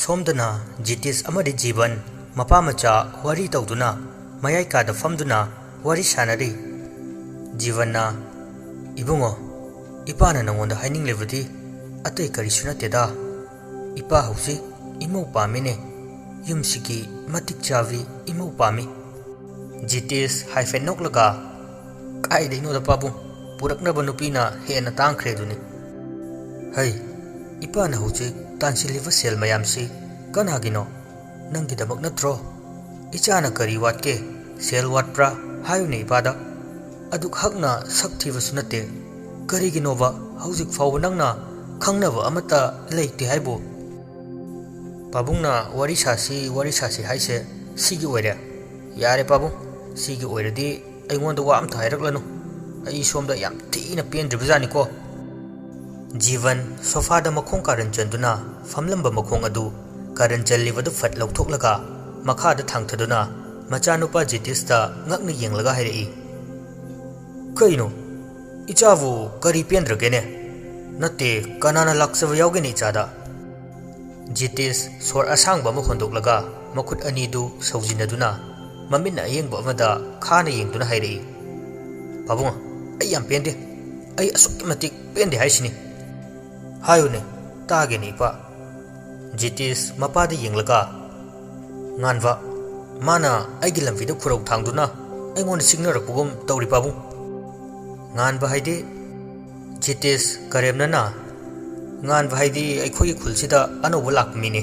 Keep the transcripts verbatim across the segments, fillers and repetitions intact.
ꯁꯣꯝꯗꯅ ꯖꯤꯇꯤꯁ ꯑꯃꯗꯤ ꯖꯤꯕꯟ ꯃꯄꯥ ꯃꯆꯥ ꯋꯥꯔꯤ ꯇꯧꯗꯨꯅ ꯃꯌꯥꯏ ꯀꯥꯗ ꯐꯝꯗꯨꯅ ꯋꯥꯔꯤ ꯁꯥꯟꯅꯔꯤ꯫ ꯖꯤꯕꯟꯅ, "ꯏꯕꯨꯡꯉꯣ, ꯏꯄꯥꯅ ꯅꯉꯣꯟꯗ ꯍꯥꯏꯅꯤꯡꯂꯤꯕꯗꯤ ꯑꯇꯩ ꯀꯔꯤꯁꯨ ꯅꯠꯇꯦꯗ꯫ ꯏꯄꯥ ꯍꯧꯖꯤꯛ ꯏꯃꯧ ꯄꯥꯝꯃꯤꯅꯦ꯫ ꯌꯨꯝꯁꯤꯒꯤ ꯃꯇꯤꯛ ꯆꯥꯕꯤ ꯏꯃꯧ ꯄꯥꯝꯃꯤ꯫" ꯖꯤꯇꯤꯁ ꯍꯥꯏꯐꯦꯠ ꯅꯣꯛꯂꯒ, "ꯀꯥꯏꯗꯩꯅꯣꯗ ꯄꯥꯕꯨꯡ, ꯄꯨꯔꯛꯅꯕ ꯅꯨꯄꯤꯅ ꯍꯦꯟꯅ ꯇꯥꯡꯈ꯭ꯔꯦ ꯑꯗꯨꯅꯤ꯫ ꯍꯩ, ꯏꯄꯥꯅ ꯍꯧꯖꯤꯛ ꯇꯥꯟꯁꯤꯜꯂꯤꯕ ꯁꯦꯜ ꯃꯌꯥꯝꯁꯤ ꯀꯅꯥꯒꯤꯅꯣ? ꯅꯪꯒꯤꯗꯃꯛ ꯅꯠꯇ꯭ꯔꯣ? ꯏꯆꯥꯅ ꯀꯔꯤ ꯋꯥꯠꯀꯦ? ꯁꯦꯜ ꯋꯥꯠꯄ꯭ꯔꯥ? ꯍꯥꯏꯌꯨꯅꯦ ꯏꯄꯥꯗ꯫ ꯑꯗꯨꯛ ꯍꯛꯅ ꯁꯛ ꯊꯤꯕꯁꯨ ꯅꯠꯇꯦ꯫ ꯀꯔꯤꯒꯤꯅꯣꯕ ꯍꯧꯖꯤꯛ ꯐꯥꯎꯕ ꯅꯪꯅ ꯈꯪꯅꯕ ꯑꯃꯠꯇ ꯂꯩꯇꯦ ꯍꯥꯏꯕꯨ?" ꯄꯥꯕꯨꯡꯅ ꯋꯥꯔꯤ ꯁꯥꯁꯤ, ꯋꯥꯔꯤ ꯁꯥꯁꯤ ꯍꯥꯏꯁꯦ ꯁꯤꯒꯤ ꯑꯣꯏꯔꯦ꯫ ꯌꯥꯔꯦ ꯄꯥꯕꯨꯡ, ꯁꯤꯒꯤ ꯑꯣꯏꯔꯗꯤ ꯑꯩꯉꯣꯟꯗ ꯋꯥ ꯑꯝꯇ ꯍꯥꯏꯔꯛꯂꯅꯨ꯫ ꯑꯩ ꯁꯣꯝꯗ ꯌꯥꯝ ꯊꯤꯅ ꯄꯦꯟꯗ꯭ꯔꯤꯕꯖꯥꯠꯅꯤꯀꯣ꯫ ꯖꯤꯕꯟ ꯁꯣꯐꯥꯗ ꯃꯈꯣꯡ ꯀꯥꯔꯟ ꯆꯟꯗꯨꯅ ꯐꯝꯂꯝꯕ ꯃꯈꯣꯡ ꯑꯗꯨ ꯀꯥꯔꯟ ꯆꯜꯂꯤꯕꯗꯨ ꯐꯠ ꯂꯧꯊꯣꯛꯂꯒ ꯃꯈꯥꯗ ꯊꯥꯡꯊꯗꯨꯅ ꯃꯆꯥꯅꯨꯄꯥ ꯖꯤꯇꯤꯁꯇ ꯉꯛꯅ ꯌꯦꯡꯂꯒ ꯍꯥꯏꯔꯛꯏ, "ꯀꯩꯅꯣ? ꯏꯆꯥꯕꯨ ꯀꯔꯤ ꯄꯦꯟꯗ꯭ꯔꯒꯦꯅꯦ? ꯅꯠꯇꯦ, ꯀꯅꯥꯅ ꯂꯥꯛꯆꯕ ꯌꯥꯎꯒꯦꯅꯦ ꯏꯆꯥꯗ?" ꯖꯤꯇꯤꯁ ꯁꯣꯔ ꯑꯁꯥꯡꯕ ꯑꯃ ꯍꯣꯟꯗꯣꯛꯂꯒ ꯃꯈꯨꯠ ꯑꯅꯤꯗꯨ ꯁꯧꯖꯤꯟꯅꯗꯨꯅ ꯃꯃꯤꯠꯅ ꯑꯌꯦꯡꯕ ꯑꯃꯗ ꯈꯥꯅ ꯌꯦꯡꯗꯨꯅ ꯍꯥꯏꯔꯛꯏ, "ꯄꯥꯕꯨꯡ, ꯑꯩ ꯌꯥꯝ ꯄꯦꯟꯗꯦ꯫ ꯑꯩ ꯑꯁꯨꯛꯀꯤ ꯃꯇꯤꯛ ꯄꯦꯟꯗꯦ ꯍꯥꯏꯁꯤꯅꯤ꯫" "ꯍꯥꯏꯌꯨꯅꯦ, ꯇꯥꯒꯦꯅꯦ ꯏꯄꯥ꯫" ꯖꯤꯇꯤꯁ ꯃꯄꯥꯗ ꯌꯦꯡꯂꯒ, "ꯉꯥꯟꯕ, ꯃꯥꯅ ꯑꯩꯒꯤ ꯂꯝꯕꯤꯗ ꯈꯨꯔꯧ ꯊꯥꯡꯗꯨꯅ ꯑꯩꯉꯣꯟꯗ ꯁꯤꯡꯅꯔꯛꯄꯒꯨꯝ ꯇꯧꯔꯤ ꯄꯥꯕꯨꯡ꯫" "ꯉꯥꯟꯕ ꯍꯥꯏꯗꯤ?" ꯖꯤꯇꯤꯁ ꯀꯔꯦꯝꯅꯅ, "ꯉꯥꯟꯕ ꯍꯥꯏꯗꯤ ꯑꯩꯈꯣꯏꯒꯤ ꯈꯨꯜꯁꯤꯗ ꯑꯅꯧꯕ ꯂꯥꯛꯄ ꯃꯤꯅꯤ꯫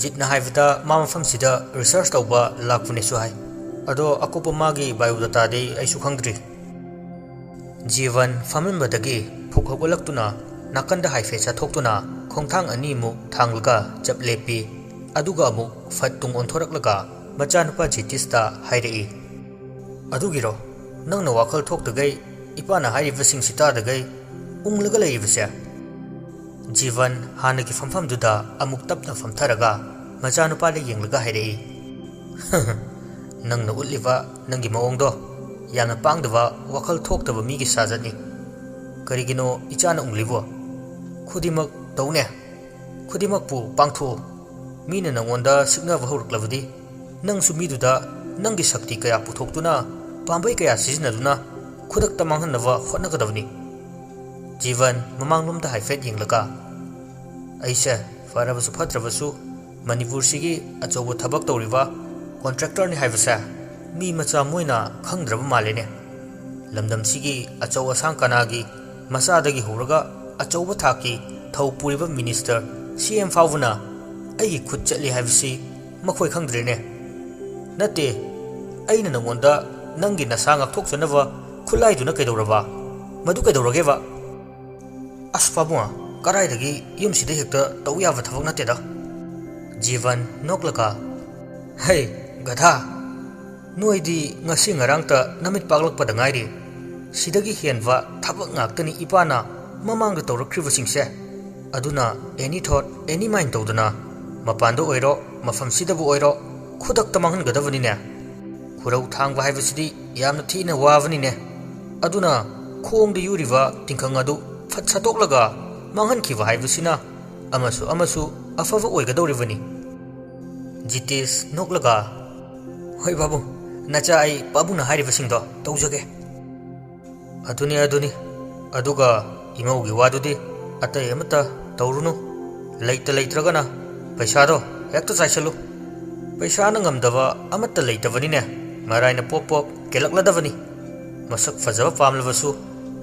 ꯖꯤꯠꯅ ꯍꯥꯏꯕꯗ ꯃꯥ ꯃꯐꯝꯁꯤꯗ ꯔꯤꯁꯔꯁ ꯇꯧꯕ ꯂꯥꯛꯄꯅꯦꯁꯨ ꯍꯥꯏ꯫ ꯑꯗꯣ ꯑꯀꯨꯞꯄ ꯃꯥꯒꯤ ꯕꯥꯏꯑꯣꯗꯥꯇꯥꯗꯤ ꯑꯩꯁꯨ ꯈꯪꯗ꯭ꯔꯤ꯫" ꯖꯤꯕꯟ ꯐꯝꯂꯝꯕꯗꯒꯤ ꯐꯨꯛ ꯍꯧꯒꯠꯂꯛꯇꯨꯅ ꯅꯥꯀꯟꯗ ꯍꯥꯏꯐꯦꯠ ꯆꯠꯊꯣꯛꯇꯨꯅ ꯈꯣꯡꯊꯥꯡ ꯑꯅꯤꯃꯨꯛ ꯊꯥꯡꯂꯒ ꯆꯞ ꯂꯦꯞꯄꯤ꯫ ꯑꯗꯨꯒ ꯑꯃꯨꯛ ꯐꯠ ꯇꯨꯡ ꯑꯣꯟꯊꯣꯔꯛꯂꯒ ꯃꯆꯥꯅꯨꯄꯥ ꯖꯤꯇꯤꯁꯇ ꯍꯥꯏꯔꯛꯏ, "ꯑꯗꯨꯒꯤꯔꯣ ꯅꯪꯅ ꯋꯥꯈꯜ ꯊꯣꯛꯇꯈꯩ ꯏꯄꯥꯅ ꯍꯥꯏꯔꯤꯕꯁꯤꯡꯁꯤ ꯇꯥꯗꯈꯩ ꯎꯪꯂꯒ ꯂꯩꯔꯤꯕꯁꯦ?" ꯖꯤꯕꯟ ꯍꯥꯟꯅꯒꯤ ꯐꯝꯐꯝꯗꯨꯗ ꯑꯃꯨꯛ ꯇꯞꯅ ꯐꯝꯊꯔꯒ ꯃꯆꯥꯅꯨꯄꯥꯗ ꯌꯦꯡꯂꯒ ꯍꯥꯏꯔꯛꯏ, "ꯅꯪꯅ ꯎꯠꯂꯤꯕ ꯅꯪꯒꯤ ꯃꯑꯣꯡꯗꯣ ꯌꯥꯝꯅ ꯄꯥꯡꯗꯕ, ꯋꯥꯈꯜ ꯊꯣꯛꯇꯕ ꯃꯤꯒꯤ ꯁꯥꯖꯠꯅꯤ꯫ ꯀꯔꯤꯒꯤꯅꯣ ꯏꯆꯥꯅ ꯎꯪꯂꯤꯕꯣ? ꯈꯨꯗꯤꯡꯃꯛ ꯇꯧꯅꯦ꯫ ꯈꯨꯗꯤꯡꯃꯛꯄꯨ ꯄꯥꯡꯊꯣꯛꯎ꯫ ꯃꯤꯅ ꯅꯪꯉꯣꯟꯗ ꯁꯤꯛꯅꯕ ꯍꯧꯔꯛꯂꯕꯗꯤ, ꯅꯪꯁꯨ ꯃꯤꯗꯨꯗ ꯅꯪꯒꯤ ꯁꯛꯇꯤ ꯀꯌꯥ ꯄꯨꯊꯣꯛꯇꯨꯅ, ꯄꯥꯝꯕꯩ ꯀꯌꯥ ꯁꯤꯖꯤꯟꯅꯗꯨꯅ ꯈꯨꯗꯛꯇ ꯃꯥꯡꯍꯟꯅꯕ ꯍꯣꯠꯅꯒꯗꯕꯅꯤ꯫" ꯖꯤꯕꯟ ꯃꯃꯥꯡꯂꯣꯝꯗ ꯍꯥꯏꯐꯦꯠ ꯌꯦꯡꯂꯒ, "ꯑꯩꯁꯦ ꯐꯔꯕꯁꯨ ꯐꯠꯇ꯭ꯔꯕꯁꯨ ꯃꯅꯤꯄꯨꯔꯁꯤꯒꯤ ꯑꯆꯧꯕ ꯊꯕꯛ ꯇꯧꯔꯤꯕ ꯀꯣꯟꯇ꯭ꯔꯦꯛꯇꯔꯅꯤ ꯍꯥꯏꯕꯁꯦ ꯃꯤ ꯃꯆꯥ ꯃꯣꯏꯅ ꯈꯪꯗ꯭ꯔꯕ ꯃꯥꯜꯂꯦꯅꯦ꯫ ꯂꯝꯗꯝꯁꯤꯒꯤ ꯑꯆꯧ ꯑꯁꯥꯡ ꯀꯅꯥꯒꯤ ꯃꯆꯥꯗꯒꯤ ꯍꯧꯔꯒ ꯑꯆꯧꯕ ꯊꯥꯛꯀꯤ ꯊꯧ ꯄꯨꯔꯤꯕ ꯃꯤꯅꯤꯁꯇꯔ, ꯁꯤ ꯑꯦꯝ ꯐꯥꯎꯕꯅ ꯑꯩꯒꯤ ꯈꯨꯠ ꯆꯠꯂꯤ ꯍꯥꯏꯕꯁꯤ ꯃꯈꯣꯏ ꯈꯪꯗ꯭ꯔꯦꯅꯦ꯫ ꯅꯠꯇꯦ, ꯑꯩꯅ ꯅꯉꯣꯟꯗ ꯅꯪꯒꯤ ꯅꯁꯥ ꯉꯥꯛꯊꯣꯛꯆꯅꯕ ꯈꯨꯠꯂꯥꯏꯗꯨꯅ ꯀꯩꯗꯧꯔꯕ? ꯃꯗꯨ ꯀꯩꯗꯧꯔꯒꯦꯕ?" "ꯑꯁ ꯄꯥꯕꯨꯡ, ꯀꯗꯥꯏꯗꯒꯤ, ꯌꯨꯝꯁꯤꯗ ꯍꯦꯛꯇ ꯇꯧ ꯌꯥꯕ ꯊꯕꯛ ꯅꯠꯇꯦꯗ꯫" ꯖꯤꯕꯟ ꯅꯣꯛꯂꯒ, "ꯍꯩ, ꯒꯙꯥ, ꯅꯣꯏꯗꯤ ꯉꯁꯤ ꯉꯔꯥꯡꯇ ꯅꯃꯤꯠ ꯄꯥꯛꯂꯛꯄꯗ ꯉꯥꯏꯔꯤ꯫ ꯁꯤꯗꯒꯤ ꯍꯦꯟꯕ ꯊꯕꯛ ꯉꯥꯛꯇꯅꯤ ꯏꯄꯥꯅ ꯃꯃꯥꯡꯗ ꯇꯧꯔꯛꯈ꯭ꯔꯤꯕꯁꯤꯡꯁꯦ꯫ ꯑꯗꯨꯅ any thought, any mind ꯇꯧꯗꯅ ꯃꯄꯥꯟꯗ ꯑꯣꯏꯔꯣ, ꯃꯐꯝꯁꯤꯗꯕꯨ ꯑꯣꯏꯔꯣ, ꯈꯨꯗꯛꯇ ꯃꯥꯡꯍꯟꯒꯗꯕꯅꯤꯅꯦ꯫ ꯈꯨꯔꯧ ꯊꯥꯡꯕ ꯍꯥꯏꯕꯁꯤꯗꯤ ꯌꯥꯝꯅ ꯊꯤꯅ ꯋꯥꯕꯅꯤꯅꯦ꯫ ꯑꯗꯨꯅ ꯈꯣꯡꯗ ꯌꯨꯔꯤꯕ ꯇꯤꯡꯈꯪ ꯑꯗꯨ ꯐꯠ ꯁꯠꯇꯣꯛꯂꯒ ꯃꯥꯡꯍꯟꯈꯤꯕ ꯍꯥꯏꯕꯁꯤꯅ ꯑꯃꯁꯨ ꯑꯃꯁꯨ ꯑꯐꯕ ꯑꯣꯏꯒꯗꯧꯔꯤꯕꯅꯤ꯫" ꯖꯤꯇꯦꯁ ꯅꯣꯛꯂꯒ, "ꯍꯣꯏ ꯄꯥꯕꯨꯡ, ꯅꯆꯥ ꯑꯩ ꯄꯥꯕꯨꯡꯅ ꯍꯥꯏꯔꯤꯕꯁꯤꯡꯗꯣ ꯇꯧꯖꯒꯦ꯫" "ꯑꯗꯨꯅꯤ, ꯑꯗꯨꯅꯤ꯫ ꯑꯗꯨꯒ ꯏꯃꯧꯒꯤ ꯋꯥꯗꯨꯗꯤ ꯑꯇꯩ ꯑꯃꯠꯇ ꯇꯧꯔꯨꯅꯨ꯫ ꯂꯩꯇ ꯂꯩꯇ꯭ꯔꯒꯅ ꯄꯩꯁꯥꯗꯣ ꯍꯦꯛꯇ ꯆꯥꯏꯁꯜꯂꯨ꯫ ꯄꯩꯁꯥꯅ ꯉꯝꯗꯕ ꯑꯃꯠꯇ ꯂꯩꯇꯕꯅꯤꯅꯦ꯫ ꯃꯔꯥꯏꯅ ꯄꯣꯞ ꯄꯣꯞ ꯀꯦꯜꯂꯛꯂꯗꯕꯅꯤ꯫ ꯃꯁꯛ ꯐꯖꯕ ꯄꯥꯝꯂꯕꯁꯨ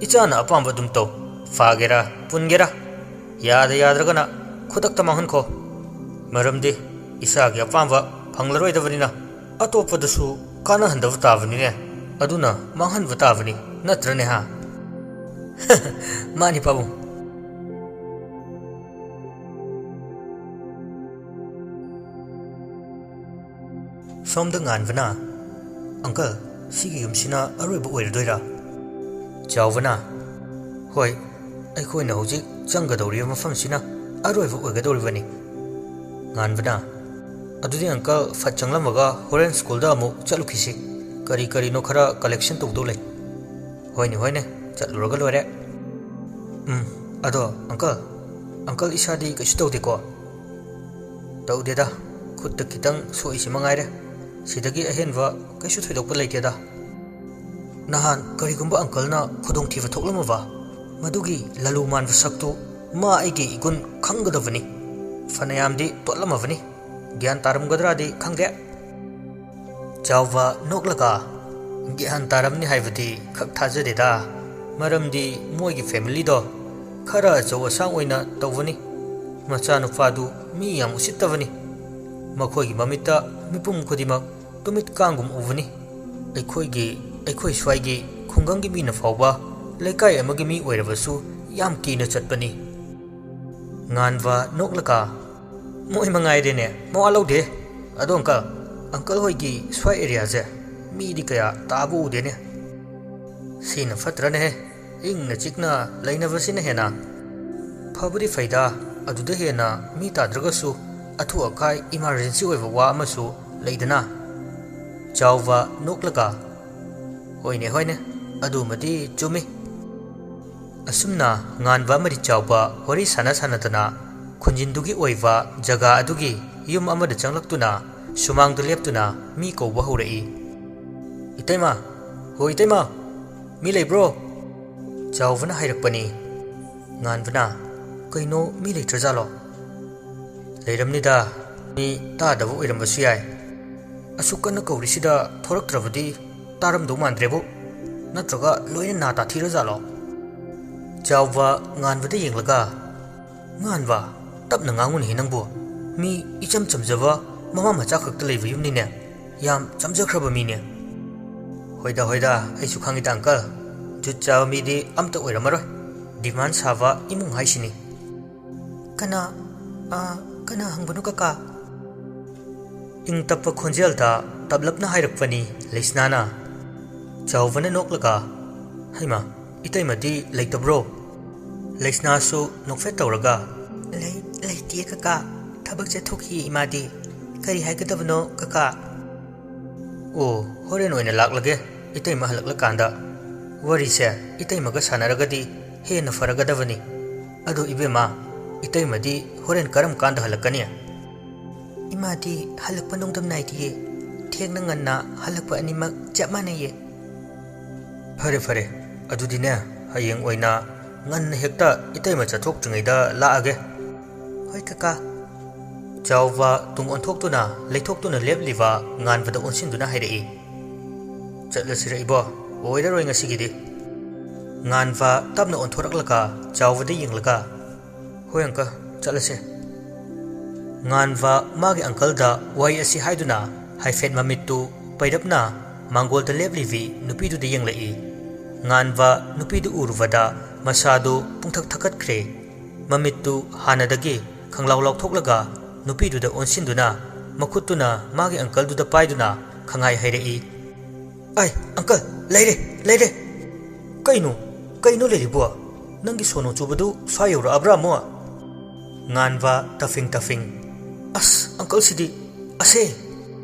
ꯏꯆꯥꯅ ꯑꯄꯥꯝꯕ ꯑꯗꯨꯝ ꯇꯧ꯫ ꯐꯥꯒꯦꯔꯥ ꯄꯨꯟꯒꯦꯔꯥ, ꯌꯥꯗ ꯌꯥꯗ꯭ꯔꯒꯅ ꯈꯨꯗꯛꯇ ꯃꯥꯡꯍꯟꯈꯣ꯫ ꯃꯔꯝꯗꯤ ꯏꯁꯥꯒꯤ ꯑꯄꯥꯝꯕ ꯐꯪꯂꯔꯣꯏꯗꯕꯅꯤꯅ ꯑꯇꯣꯞꯄꯗꯁꯨ ꯀꯥꯟꯅꯍꯟꯗꯕ ꯇꯥꯕꯅꯤꯅꯦ꯫ ꯑꯗꯨꯅ ꯃꯥꯡꯍꯟꯕ ꯇꯥꯕꯅꯤ, ꯅꯠꯇ꯭ꯔꯅꯦ ꯍꯥ?" "ꯃꯥꯅꯤ ꯄꯥꯕꯨꯡ꯫" ꯁꯣꯝꯗ ꯉꯥꯟꯕꯅ, "ꯑꯪꯀꯜ, ꯁꯤꯒꯤ ꯌꯨꯝꯁꯤꯅ ꯑꯔꯣꯏꯕ ꯑꯣꯏꯔꯗꯣꯏꯔꯥ?" ꯆꯥꯎꯕꯅ, "ꯍꯣꯏ, ꯑꯩꯈꯣꯏꯅ ꯍꯧꯖꯤꯛ ꯆꯪꯒꯗꯧꯔꯤꯕ ꯃꯐꯝꯁꯤꯅ ꯑꯔꯣꯏꯕ ꯑꯣꯏꯒꯗꯧꯔꯤꯕꯅꯤ꯫ ꯉꯥꯟꯕꯅ, "ꯑꯗꯨꯗꯤ uncle, ꯐꯠ ꯆꯪꯂꯝꯃꯒ ꯍꯣꯔꯦꯟ ꯁ꯭ꯀꯨꯜꯗ ꯑꯃꯨꯛ ꯆꯠꯂꯨꯈꯤꯁꯤ꯫ ꯀꯔꯤ ꯀꯔꯤꯅꯣ ꯈꯔ collection ꯇꯧꯗꯧ ꯂꯩ꯫" "ꯍꯣꯏꯅꯦ, ꯍꯣꯏꯅꯦ, ꯆꯠꯂꯨꯔꯒ ꯂꯣꯏꯔꯦ꯫ ꯎꯝ, ꯑꯗꯣ uncle, uncle ꯏꯁꯥꯗꯤ ꯀꯩꯁꯨ ꯇꯧꯗꯦꯀꯣ?" "ꯇꯧꯗꯦꯗ, ꯈꯨꯠꯇ ꯈꯤꯇꯪ ꯁꯣꯛꯏꯁꯤ ꯃꯉꯥꯏꯔꯦ꯫ ꯁꯤꯗꯒꯤ ꯑꯍꯦꯟꯕ ꯀꯩꯁꯨ ꯊꯣꯏꯗꯣꯛꯄ ꯂꯩꯇꯦꯗ꯫ ꯅꯍꯥꯟ ꯀꯔꯤꯒꯨꯝꯕ uncleꯅ ꯈꯨꯗꯣꯡꯊꯤꯕ ꯊꯣꯛꯂꯝꯃꯕ, ꯃꯗꯨꯒꯤ ꯂꯂꯨ ꯃꯥꯟꯕ ꯁꯛꯇꯨ ꯃꯥ ꯑꯩꯒꯤ ꯏꯒꯨꯟ ꯈꯪꯒꯗꯕꯅꯤ꯫ ꯐꯅꯌꯥꯝꯗꯤ ꯇꯣꯠꯂꯝꯃꯕꯅꯤ꯫ ꯒ꯭ꯌꯥꯟ ꯇꯥꯔꯝꯒꯗ꯭ꯔꯥꯗꯤ ꯈꯪꯗꯦ꯫" ꯆꯥꯎꯕ ꯅꯣꯛꯂꯒ, "ꯒ꯭ꯌꯥꯟ ꯇꯥꯔꯝꯅꯤ ꯍꯥꯏꯕꯗꯤ ꯈꯛ ꯊꯥꯖꯗꯦꯗ꯫ ꯃꯔꯝꯗꯤ ꯃꯣꯏꯒꯤ familyꯗꯣ ꯈꯔ ꯑꯆꯧ ꯑꯁꯥꯡ ꯑꯣꯏꯅ ꯇꯧꯕꯅꯤ꯫ ꯃꯆꯥꯅꯨꯄꯥꯗꯨ ꯃꯤ ꯌꯥꯝ ꯎꯁꯤꯠꯇꯕꯅꯤ꯫ ꯃꯈꯣꯏꯒꯤ ꯃꯃꯤꯠꯇ ꯃꯤꯄꯨꯝ ꯈꯨꯗꯤꯡꯃꯛ ꯇꯨꯃꯤꯠ ꯀꯥꯡꯒꯨꯝ ꯎꯕꯅꯤ꯫ ꯑꯩꯈꯣꯏꯒꯤ, ꯑꯩꯈꯣꯏ ꯁ꯭ꯋꯥꯏꯒꯤ ꯈꯨꯡꯒꯪꯒꯤ ꯃꯤꯅ ꯐꯥꯎꯕ ꯂꯩꯀꯥꯏ ꯑꯃꯒꯤ ꯃꯤ ꯑꯣꯏꯔꯕꯁꯨ ꯌꯥꯝ ꯀꯤꯅ ꯆꯠꯄꯅꯤ꯫" ꯉꯥꯟꯕ ꯅꯣꯛꯂꯒ, "ꯃꯣꯏ ꯃꯉꯥꯏꯔꯦꯅꯦ, ꯃꯋꯥ ꯂꯧꯗꯦ꯫ ꯑꯗꯣ uncle, uncle ꯍꯣꯏꯒꯤ ꯁ꯭ꯋꯥꯏ areaꯁꯦ ꯃꯤꯗꯤ ꯀꯌꯥ ꯇꯥꯕ ꯎꯗꯦꯅꯦ꯫" "ꯁꯤꯅ ꯐꯠꯇ꯭ꯔꯅꯦꯍꯦ, ꯏꯪꯅ ꯆꯤꯛꯅ ꯂꯩꯅꯕꯁꯤꯅ ꯍꯦꯟꯅ꯫" "ꯐꯕꯨꯗꯤ ꯐꯩꯗ, ꯑꯗꯨꯗ ꯍꯦꯟꯅ ꯃꯤ ꯇꯥꯗ꯭ꯔꯒꯁꯨ ꯑꯊꯨ ꯑꯀꯥꯏ emergency ꯑꯣꯏꯕ ꯋꯥ ꯑꯃꯁꯨ ꯂꯩꯗꯅ꯫" ꯆꯥꯎꯕ ꯅꯣꯛꯂꯒ, "ꯍꯣꯏꯅꯦ, ꯍꯣꯏꯅꯦ, ꯑꯗꯨꯃꯗꯤ ꯆꯨꯝꯃꯤ꯫" ꯑꯁꯨꯝꯅ ꯉꯥꯟꯕ ꯑꯃꯗꯤ ꯆꯥꯎꯕ ꯋꯥꯔꯤ ꯁꯥꯟꯅ ꯁꯥꯟꯅꯗꯅ ꯈꯨꯟꯖꯤꯟꯗꯨꯒꯤ ꯑꯣꯏꯕ ꯖꯒꯥ ꯑꯗꯨꯒꯤ ꯌꯨꯝ ꯑꯃꯗ ꯆꯪꯂꯛꯇꯨꯅ ꯁꯨꯃꯥꯡꯗ ꯂꯦꯞꯇꯨꯅ ꯃꯤ ꯀꯧꯕ ꯍꯧꯔꯛꯏ꯫ "ꯏꯇꯩꯃ, ꯍꯣ ꯏꯇꯩꯃ, ꯃꯤ ꯂꯩꯕ꯭ꯔꯣ?" ꯆꯥꯎꯕꯅ ꯍꯥꯏꯔꯛꯄꯅꯤ꯫ ꯉꯥꯟꯕꯅ, "ꯀꯩꯅꯣ, ꯃꯤ ꯂꯩꯇ꯭ꯔꯖꯥꯠꯂꯣ?" "ꯂꯩꯔꯝꯅꯤꯗ, ꯃꯤ ꯇꯥꯗꯕ ꯑꯣꯏꯔꯝꯕꯁꯨ ꯌꯥꯏ꯫ ꯑꯁꯨꯛ ꯀꯟꯅ ꯀꯧꯔꯤꯁꯤꯗ ꯊꯣꯔꯛꯇ꯭ꯔꯕꯗꯤ ꯇꯥꯔꯝꯗꯧ ꯃꯥꯟꯗ꯭ꯔꯦꯕꯨ꯫ ꯅꯠꯇ꯭ꯔꯒ ꯂꯣꯏꯅ ꯅꯥ ꯇꯥꯊꯤꯔꯖꯥꯠꯂꯣ?" ꯆꯥꯎꯕ ꯉꯥꯟꯕꯗ ꯌꯦꯡꯂꯒ, "ꯉꯥꯟꯕ, ꯇꯞꯅ ꯉꯥꯡꯉꯨꯅꯦꯍꯦ ꯅꯪꯕꯨ꯫ ꯃꯤ ꯏꯆꯝ ꯆꯝꯖꯕ ꯃꯃꯥ ꯃꯆꯥ ꯈꯛꯇ ꯂꯩꯕ ꯌꯨꯝꯅꯤꯅꯦ꯫ ꯌꯥꯝ ꯆꯝꯖꯈ꯭ꯔꯕ ꯃꯤꯅꯦ꯫" "ꯍꯣꯏꯗ, ꯍꯣꯏꯗ, ꯑꯩꯁꯨ ꯈꯪꯉꯤꯗ uncle꯫ ꯖꯨꯠ ꯆꯥꯕ ꯃꯤꯗꯤ ꯑꯝꯇ ꯑꯣꯏꯔꯝꯃꯔꯣꯏ꯫ Demand ꯁꯥꯕ ꯏꯃꯨꯡ ꯍꯥꯏꯁꯤꯅꯤ꯫" "ꯀꯅꯥ, ꯑ, ꯀꯅꯥ ꯍꯪꯕꯅꯣ ꯀꯀꯥ?" ꯏꯪ ꯇꯞꯄ ꯈꯣꯟꯖꯦꯜꯗ ꯇꯞꯂꯞꯅ ꯍꯥꯏꯔꯛꯄꯅꯤ ꯂꯩꯁꯅꯥꯅ꯫ ꯆꯥꯎꯕꯅ ꯅꯣꯛꯂꯒ, "ꯍꯩꯃꯥ, ꯏꯇꯩꯃꯗꯤ ꯂꯩꯇꯕ꯭ꯔꯣ?" ꯂꯩꯁꯅꯥꯁꯨ ꯅꯣꯛꯐꯦꯠ ꯇꯧꯔꯒ, "ꯂꯩ, ꯂꯩꯇꯤꯌꯦ ꯀꯀꯥ꯫ ꯊꯕꯛ ꯆꯠꯊꯣꯛꯈꯤꯌꯦ ꯏꯃꯥꯗꯤ꯫ ꯀꯔꯤ ꯍꯥꯏꯒꯗꯕꯅꯣ ꯀꯀꯥ?" "ꯑꯣ, ꯍꯣꯔꯦꯟ ꯑꯣꯏꯅ ꯂꯥꯛꯂꯒꯦ, ꯏꯇꯩꯃ ꯍꯜꯂꯛꯂꯀꯥꯟꯗ꯫ ꯋꯥꯔꯤꯁꯦ ꯏꯇꯩꯃꯒ ꯁꯥꯟꯅꯔꯒꯗꯤ ꯍꯦꯟꯅ ꯐꯔꯒꯗꯕꯅꯤ꯫ ꯑꯗꯣ ꯏꯕꯦꯝꯃ, ꯏꯇꯩꯃꯗꯤ ꯍꯣꯔꯦꯟ ꯀꯔꯝ ꯀꯥꯟꯗ ꯍꯜꯂꯛꯀꯅꯤ?" "ꯏꯃꯥꯗꯤ ꯍꯜꯂꯛꯄ ꯅꯣꯡꯗꯝ ꯅꯥꯏꯗꯤꯌꯦ꯫ ꯊꯦꯡꯅ ꯉꯟꯅ ꯍꯜꯂꯛꯄ ꯑꯅꯤꯃꯛ ꯆꯞ ꯃꯥꯟꯅꯩꯌꯦ꯫" "ꯐꯔꯦ, ꯐꯔꯦ꯫ ꯑꯗꯨꯗꯤꯅꯦ, ꯍꯌꯦꯡ ꯑꯣꯏꯅ ꯉꯟꯅ ꯍꯦꯛꯇ ꯏꯇꯩꯃ ꯆꯠꯊꯣꯛꯇ꯭ꯔꯤꯉꯩꯗ ꯂꯥꯛꯑꯒꯦ꯫" "ꯍꯣꯏ ꯀꯀꯥ꯫" ꯆꯥꯎꯕ ꯇꯨꯡ ꯑꯣꯟꯊꯣꯛꯇꯨꯅ ꯂꯩꯊꯣꯛꯇꯨꯅ ꯂꯦꯞꯂꯤꯕ ꯉꯥꯟꯕꯗ ꯑꯣꯟꯁꯤꯟꯗꯨꯅ ꯍꯥꯏꯔꯛꯏ, "ꯆꯠꯂꯁꯤꯔ ꯏꯕꯣ? ꯑꯣꯏꯔꯔꯣꯏ ꯉꯁꯤꯒꯤꯗꯤ꯫" ꯉꯥꯟꯕ ꯇꯞꯅ ꯑꯣꯟꯊꯣꯔꯛꯂꯒ ꯆꯥꯎꯕꯗ ꯌꯦꯡꯂꯒ, "ꯍꯣꯏ ꯑꯪꯀꯜ, ꯆꯠꯂꯁꯦ꯫" ꯉꯥꯟꯕ ꯃꯥꯒꯤ ꯑꯪꯀꯜꯗ ꯋꯥꯍꯩ ꯑꯁꯤ ꯍꯥꯏꯗꯨꯅ ꯍꯥꯏꯐꯦꯠ ꯃꯃꯤꯠꯇꯨ ꯄꯩꯔꯞꯅ ꯃꯥꯡꯒꯣꯜꯗ ꯂꯦꯞꯂꯤꯕꯤ ꯅꯨꯄꯤꯗꯨꯗ ꯌꯦꯡꯂꯛꯏ꯫ ꯉꯥꯟꯕ ꯅꯨꯄꯤꯗꯨ ꯎꯔꯨꯕꯗ ꯃꯁꯥꯗꯨ ꯄꯨꯡꯊꯛ ꯊꯛꯀꯠꯈ꯭ꯔꯦ꯫ ꯃꯃꯤꯠꯇꯨ ꯍꯥꯟꯅꯗꯒꯤ ꯈꯪꯂꯥꯎ ꯂꯥꯎꯊꯣꯛꯂꯒ ꯅꯨꯄꯤꯗꯨꯗ ꯑꯣꯟꯁꯤꯟꯗꯨꯅ ꯃꯈꯨꯠꯇꯨꯅ ꯃꯥꯒꯤ ꯑꯪꯀꯜꯗꯨꯗ ꯄꯥꯏꯗꯨꯅ ꯈꯪꯍꯥꯏ ꯍꯥꯏꯔꯛꯏ, "ꯑꯩ, ꯑꯪꯀꯜ, ꯂꯩꯔꯦ, ꯂꯩꯔꯦ!" "ꯀꯩꯅꯣ? ꯀꯩꯅꯣ ꯂꯩꯔꯤꯕꯣ? ꯅꯪꯒꯤ ꯁꯣꯅꯣ ꯆꯨꯕꯗꯨ ꯁ꯭ꯋꯥꯏ ꯌꯧꯔꯛꯑꯕ꯭ꯔꯥ ꯑꯃꯨꯛ?" ꯉꯥꯟꯕ ꯇꯐꯤꯡ ꯇꯐꯤꯡ, "ꯑꯁ, ꯑꯪꯀꯜꯁꯤꯗꯤ, ꯑꯁꯦ!"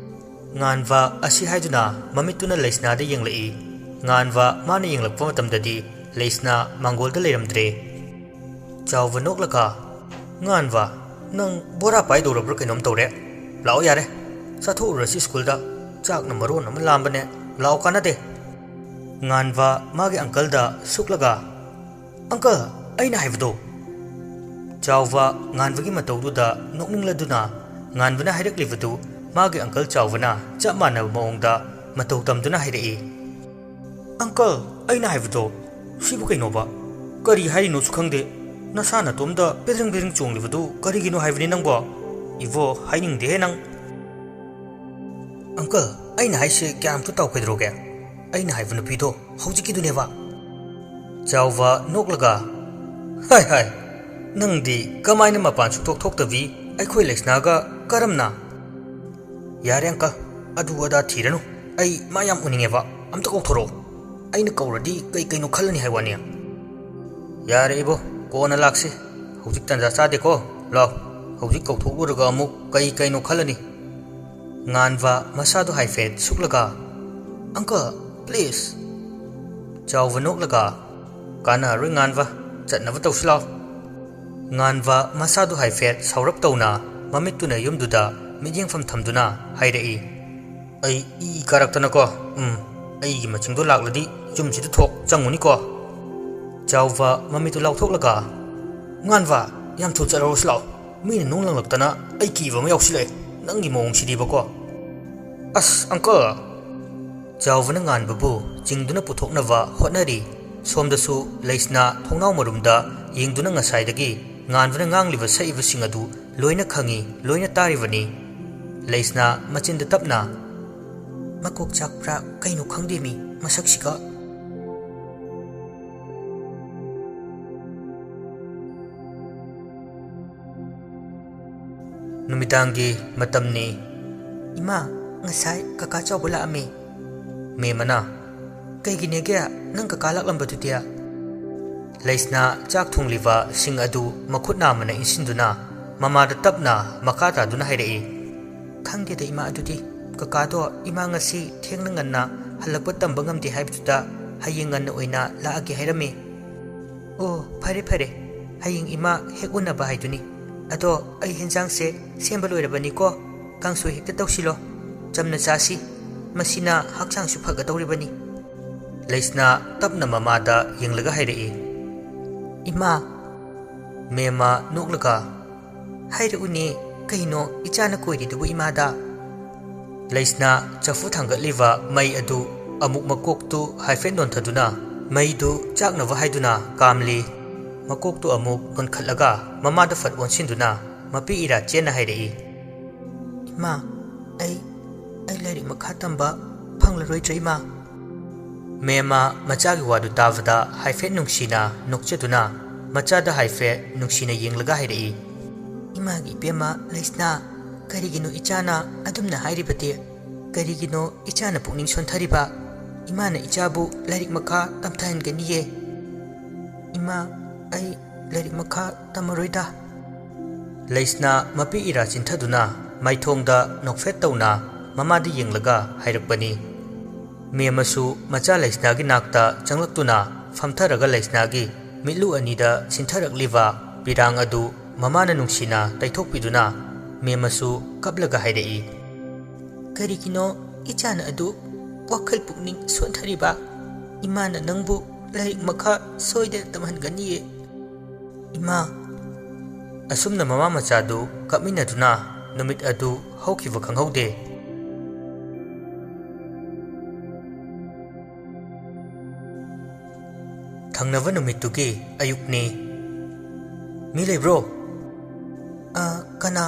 ꯉꯥꯟꯕ ꯑꯁꯤ ꯍꯥꯏꯗꯨꯅ ꯃꯃꯤꯠꯇꯨꯅ ꯂꯩꯁꯅꯥꯗ ꯌꯦꯡꯂꯛꯏ꯫ ꯉꯥꯟꯕ ꯃꯥꯅ ꯌꯦꯡꯂꯛꯄ ꯃꯇꯝꯗꯗꯤ ꯂꯩꯁꯅꯥ ꯃꯥꯡꯒꯣꯜꯗ ꯂꯩꯔꯝꯗ꯭ꯔꯦ꯫ ꯆꯥꯎꯕ ꯅꯣꯛꯂꯒ, "ꯉꯥꯟꯕ, ꯅꯪ ꯕꯣꯔꯥ ꯄꯥꯏꯗꯧꯔꯕ꯭ꯔꯥ ꯀꯩꯅꯣꯝ ꯇꯧꯔꯦ꯫ ꯂꯥꯛꯑꯣ ꯌꯥꯔꯦ, ꯆꯥꯊꯣꯛꯎꯔꯁꯤ ꯁ꯭ꯀꯨꯜꯗ꯫ ꯆꯥꯛꯅ ꯃꯔꯣꯟ ꯑꯃ ꯂꯥꯝꯕꯅꯦ꯫ ꯂꯥꯛꯑꯣ, ꯀꯥꯟꯅꯗꯦ꯫" ꯉꯥꯟꯕ ꯃꯥꯒꯤ ꯑꯪꯀꯜꯗ ꯁꯨꯛꯂꯒ, "ꯑꯪꯀꯜ, ꯑꯩꯅ ꯍꯥꯏꯕꯗꯣ!" ꯆꯥꯎꯕ ꯉꯥꯟꯕꯒꯤ ꯃꯇꯧꯗꯨꯗ ꯅꯣꯛꯅꯤꯡꯂꯗꯨꯅ ꯉꯥꯟꯕꯅ ꯍꯥꯏꯔꯛꯂꯤꯕꯗꯨ ꯃꯥꯒꯤ ꯑꯪꯀꯜ ꯆꯥꯎꯕꯅ ꯆꯞ ꯃꯥꯟꯅꯕ ꯃꯑꯣꯡꯗ ꯃꯇꯧ ꯇꯝꯗꯨꯅ ꯍꯥꯏꯔꯛꯏ, "ꯑꯪꯀꯜ, ꯑꯩꯅ ꯍꯥꯏꯕꯗꯣ, ꯁꯤꯕꯨ ꯀꯩꯅꯣꯕ? ꯀꯔꯤ ꯍꯥꯏꯔꯤꯅꯣꯁꯨ ꯈꯪꯗꯦ꯫ ꯅꯁꯥ ꯅꯇꯣꯝꯗ ꯄꯦꯗ꯭ꯔꯤꯡ ꯄꯦꯗ꯭ꯔꯤꯡ ꯆꯣꯡꯂꯤꯕꯗꯨ ꯀꯔꯤꯒꯤꯅꯣ ꯍꯥꯏꯕꯅꯤ ꯅꯪꯕꯣ? ꯏꯕꯣ, ꯍꯥꯏꯅꯤꯡꯗꯦꯍꯦ ꯅꯪ꯫" "ꯑꯪꯀꯜ, ꯑꯩꯅ ꯍꯥꯏꯁꯦ ꯒ꯭ꯌꯥꯟ ꯑꯝꯇ ꯇꯥꯎ ꯀꯩꯗꯧꯔꯒꯦ? ꯑꯩꯅ ꯍꯥꯏꯕ ꯅꯨꯄꯤꯗꯣ ꯍꯧꯖꯤꯛꯀꯤꯗꯨꯅꯦꯕ꯫" ꯆꯥꯎꯕ ꯅꯣꯛꯂꯒ, "ꯍꯥꯏ ꯍꯥꯏ, ꯅꯪꯗꯤ ꯀꯃꯥꯏꯅ ꯃꯄꯥꯟ ꯁꯨꯛꯊꯣꯛ ꯊꯣꯛꯇꯕꯤ ꯑꯩꯈꯣꯏ ꯂꯩꯁꯅꯥꯒ ꯀꯔꯝꯅ?" "ꯌꯥꯔꯦ ꯑꯪꯀꯜ, ꯑꯗꯨ ꯑꯗꯥ ꯊꯤꯔꯅꯨ꯫ ꯑꯩ ꯃꯥ ꯌꯥꯝ ꯎꯅꯤꯡꯉꯦꯕ꯫ ꯑꯝꯇ ꯀꯧꯊꯣꯔꯛꯑꯣ꯫ ꯑꯩꯅ ꯀꯧꯔꯗꯤ ꯀꯩ ꯀꯩꯅꯣ ꯈꯜꯂꯅꯤ ꯍꯥꯏ ꯋꯥꯅꯤ꯫" "ꯌꯥꯔꯦ ꯏꯕꯣ, "ꯀꯣꯟꯅ ꯂꯥꯛꯁꯤ, ꯍꯧꯖꯤꯛ ꯇꯟꯖꯥ ꯆꯥꯗꯦꯀꯣ꯫ ꯂꯥꯎ, ꯍꯧꯖꯤꯛ ꯀꯧꯊꯣꯛꯂꯨꯔꯒ ꯑꯃꯨꯛ ꯀꯩ ꯀꯩꯅꯣ ꯈꯜꯂꯅꯤ꯫" ꯉꯥꯟꯕ ꯃꯁꯥꯗꯨ ꯍꯥꯏꯐꯦꯠ ꯁꯨꯛꯂꯒ, "Uncle, please!" ꯆꯥꯎꯕ ꯅꯣꯛꯂꯒ, "ꯀꯥꯟꯅꯔꯣꯏ ꯉꯥꯟꯕ, ꯆꯠꯅꯕ ꯇꯧꯁꯤ ꯂꯥꯎ꯫" ꯉꯥꯟꯕ ꯃꯁꯥꯗꯨ ꯍꯥꯏꯐꯦꯠ ꯁꯥꯎꯔꯞ ꯇꯧꯅ ꯃꯃꯤꯠꯇꯨꯅ ꯌꯨꯝꯗꯨꯗ ꯃꯤꯠꯌꯦꯡꯐꯝ ꯊꯝꯗꯨꯅ ꯍꯥꯏꯔꯛꯏ, "ꯑꯩ ꯏ ꯀꯥꯔꯛꯇꯅꯀꯣ, ꯎꯝ, ꯑꯩꯒꯤ ꯃꯆꯤꯡꯗꯣ ꯂꯥꯛꯂꯗꯤ ꯌꯨꯝꯁꯤꯗ ꯊꯣꯛ ꯆꯪꯉꯨꯅꯤꯀꯣ꯫" ꯆꯥꯎꯕ ꯃꯃꯤꯠꯇꯨ ꯂꯥꯎꯊꯣꯛꯂꯒ, "ꯉꯥꯟꯕ, ꯌꯥꯝ ꯊꯨ ꯆꯠꯍꯧꯔꯁꯤ ꯂꯥꯛꯑꯣ꯫ ꯃꯤꯅ ꯅꯨꯡ ꯂꯪꯂꯛꯇꯅ ꯑꯩ ꯀꯤꯕ ꯑꯃ ꯌꯥꯎꯁꯤꯜꯂꯛꯑꯦ, ꯅꯪꯒꯤ ꯃꯑꯣꯡꯁꯤꯗꯤꯕꯀꯣ꯫" "ꯑꯁ, uncle!" ꯆꯥꯎꯕꯅ ꯉꯥꯟꯕꯕꯨ ꯆꯤꯡꯗꯨꯅ ꯄꯨꯊꯣꯛꯅꯕ ꯍꯣꯠꯅꯔꯤ꯫ ꯁꯣꯝꯗꯁꯨ ꯂꯩꯁꯅꯥ ꯊꯣꯡꯅꯥꯎ ꯃꯔꯨꯝꯗ ꯌꯦꯡꯗꯨꯅ ꯉꯁꯥꯏꯗꯒꯤ ꯉꯥꯟꯕꯅ ꯉꯥꯡꯂꯤꯕ ꯁꯛꯏꯕꯁꯤꯡ ꯑꯗꯨ ꯂꯣꯏꯅ ꯈꯪꯏ, ꯂꯣꯏꯅ ꯇꯥꯔꯤꯕꯅꯤ꯫ ꯂꯩꯁꯅꯥ ꯃꯆꯤꯟꯗ ꯇꯞꯅ, "ꯃꯀꯣꯛ ꯆꯥꯛꯄ꯭ꯔꯥ ꯀꯩꯅꯣ ꯈꯪꯗꯦ ꯃꯤ ꯃꯁꯛꯁꯤꯒ꯫" ꯅꯨꯃꯤꯗꯥꯡꯒꯤ ꯃꯇꯝꯅꯤ꯫ "ꯏꯃꯥ, ꯉꯁꯥꯏ ꯀꯀꯥ ꯆꯥꯎꯕ ꯂꯥꯛꯑꯝꯃꯤ꯫" ꯃꯦꯝꯃꯅ, "ꯀꯩꯒꯤꯅꯦꯒꯦ ꯅꯪ ꯀꯀꯥ ꯂꯥꯛꯂꯝꯕꯗꯨꯗꯤ?" ꯂꯩꯁꯅꯥ ꯆꯥꯛ ꯊꯣꯡꯂꯤꯕ ꯁꯤꯡ ꯑꯗꯨ ꯃꯈꯨꯠ ꯅꯥꯝꯃꯅ ꯏꯟꯁꯤꯟꯗꯨꯅ ꯃꯃꯥꯗ ꯇꯞꯅ ꯃꯈꯥ ꯇꯥꯗꯨꯅ ꯍꯥꯏꯔꯛꯏ, "ꯈꯪꯗꯦꯗ ꯏꯃꯥ, ꯑꯗꯨꯗꯤ ꯀꯀꯥꯗꯣ ꯏꯃꯥ ꯉꯁꯤ ꯊꯦꯡꯅ ꯉꯟꯅ ꯍꯜꯂꯛꯄ ꯇꯝꯕ ꯉꯝꯗꯦ ꯍꯥꯏꯕꯗꯨꯗ ꯍꯌꯦꯡ ꯉꯟꯅ ꯑꯣꯏꯅ ꯂꯥꯛꯑꯒꯦ ꯍꯥꯏꯔꯝꯃꯤ꯫" "ꯑꯣ, ꯐꯔꯦ ꯐꯔꯦ, ꯍꯌꯦꯡ ꯏꯃꯥ ꯍꯦꯛ ꯎꯅꯕ ꯍꯥꯏꯗꯨꯅꯤ꯫ ꯑꯗꯣ ꯑꯩ ꯍꯦꯟꯖꯥꯡꯁꯦ ꯁꯦꯝꯕ ꯂꯣꯏꯔꯕꯅꯤꯀꯣ, ꯀꯥꯡꯁꯣꯏ ꯍꯦꯛꯇ ꯇꯧꯁꯤꯜꯂꯣ, ꯆꯝꯅ ꯆꯥꯁꯤ, ꯃꯁꯤꯅ ꯍꯛꯆꯥꯡꯁꯨ ꯐꯒꯗꯧꯔꯤꯕꯅꯤ꯫" ꯂꯩꯁꯅꯥ ꯇꯞꯅ ꯃꯃꯥꯗ ꯌꯦꯡꯂꯒ ꯍꯥꯏꯔꯛꯏ, "ꯏꯃꯥ!" ꯃꯦꯝꯃ ꯅꯣꯛꯂꯒ, "ꯍꯥꯏꯔꯛꯎꯅꯦ, ꯀꯩꯅꯣ ꯏꯆꯥꯅ ꯀꯣꯏꯔꯤꯗꯨꯕꯨ ꯏꯃꯥꯗ?" ꯂꯩꯁꯅꯥ ꯆꯐꯨ ꯊꯥꯡꯒꯠꯂꯤꯕ ꯃꯩ ꯑꯗꯨ ꯑꯃꯨꯛ ꯃꯀꯣꯛꯇꯨ ꯍꯥꯏꯐꯦꯠ ꯅꯣꯟꯊꯗꯨꯅ ꯃꯩꯗꯨ ꯆꯥꯛꯅꯕ ꯍꯥꯏꯗꯨꯅ ꯀꯥꯝꯂꯤ꯫ ꯃꯀꯣꯛꯇꯨ ꯑꯃꯨꯛ ꯅꯣꯟꯈꯠꯂꯒ ꯃꯃꯥꯗ ꯐꯠ ꯑꯣꯟꯁꯤꯟꯗꯨꯅ ꯃꯄꯤ ꯏꯔꯥ ꯆꯦꯟꯅ ꯍꯥꯏꯔꯛꯏ, "ꯏꯃꯥ, ꯑꯩ, ꯑꯩ ꯂꯥꯏꯔꯤꯛ ꯃꯈꯥ ꯇꯝꯕ ꯐꯪꯂꯔꯣꯏꯗ꯭ꯔꯥ ꯏꯃꯥ?" ꯃꯦꯝꯃ ꯃꯆꯥꯒꯤ ꯋꯥꯗꯨ ꯇꯥꯕꯗ ꯍꯥꯏꯐꯦꯠ ꯅꯨꯡꯁꯤꯅ ꯅꯣꯛꯆꯗꯨꯅ ꯃꯆꯥꯗ ꯍꯥꯏꯐꯦꯠ ꯅꯨꯡꯁꯤꯅ ꯌꯦꯡꯂꯒ ꯍꯥꯏꯔꯛꯏ, "ꯏꯃꯥꯒꯤ ꯏꯕꯦꯝꯃ ꯂꯩꯁꯅꯥ, ꯀꯔꯤꯒꯤꯅꯣ ꯏꯆꯥꯅ ꯑꯗꯨꯝꯅ ꯍꯥꯏꯔꯤꯕꯗꯤ? ꯀꯔꯤꯒꯤꯅꯣ ꯏꯆꯥꯅ ꯄꯨꯛꯅꯤꯡ ꯁꯣꯟꯊꯔꯤꯕ? ꯏꯃꯥꯅ ꯏꯆꯥꯕꯨ ꯂꯥꯏꯔꯤꯛ ꯃꯈꯥ ꯇꯝꯊꯍꯟꯒꯅꯤꯌꯦ꯫ ꯏꯃꯥ, ꯑꯩ, ꯂꯥꯏꯔꯤꯛ ꯃꯈꯥ ꯇꯝꯃꯔꯣꯏꯗ꯫ ꯂꯩꯁꯅꯥ ꯃꯄꯤ ꯏꯔꯥ ꯆꯤꯟꯊꯗꯨꯅ ꯃꯥꯏꯊꯣꯡꯗ ꯅꯣꯛꯐꯦꯠ ꯇꯧꯅ ꯃꯃꯥꯗ ꯌꯦꯡꯂꯒ ꯍꯥꯏꯔꯛꯄꯅꯤ꯫ ꯃꯦꯝꯃꯁꯨ ꯃꯆꯥ ꯂꯩꯁꯅꯥꯒꯤ ꯅꯥꯛꯇ ꯆꯪꯂꯛꯇꯨꯅ ꯐꯝꯊꯔꯒ ꯂꯩꯁꯅꯥꯒꯤ ꯃꯤꯠꯂꯨ ꯑꯅꯤꯗ ꯁꯤꯟꯊꯔꯛꯂꯤꯕ ꯄꯤꯔꯥꯡ ꯑꯗꯨ ꯃꯃꯥꯅ ꯅꯨꯡꯁꯤꯅ ꯇꯩꯊꯣꯛꯄꯤꯗꯨꯅ ꯃꯦꯝꯃꯁꯨ ꯀꯞꯂꯒ ꯍꯥꯏꯔꯛꯏ, "ꯀꯔꯤꯒꯤꯅꯣ ꯏꯆꯥꯅ ꯑꯗꯨ ꯋꯥꯈꯜ ꯄꯨꯛꯅꯤꯡ ꯁꯣꯟꯊꯔꯤꯕ? ꯏꯃꯥꯅ ꯅꯪꯕꯨ ꯂꯥꯏꯔꯤꯛ ꯃꯈꯥ ꯁꯣꯏꯗꯅ ꯇꯝꯍꯟꯒꯅꯤꯌꯦ, ꯏꯃꯥ꯫" ꯑꯁꯨꯝꯅ ꯃꯃꯥ ꯃꯆꯥꯗꯨ ꯀꯞꯃꯤꯟꯅꯗꯨꯅ ꯅꯨꯃꯤꯠ ꯑꯗꯨ ꯍꯧꯈꯤꯕ ꯈꯪꯍꯧꯗꯦ꯫ ꯊꯪꯅꯕ ꯅꯨꯃꯤꯠꯇꯨꯒꯤ ꯑꯌꯨꯛꯅꯤ꯫ "ꯃꯤ ꯂꯩꯕ꯭ꯔꯣ?" "ꯑ, ꯀꯅꯥ?"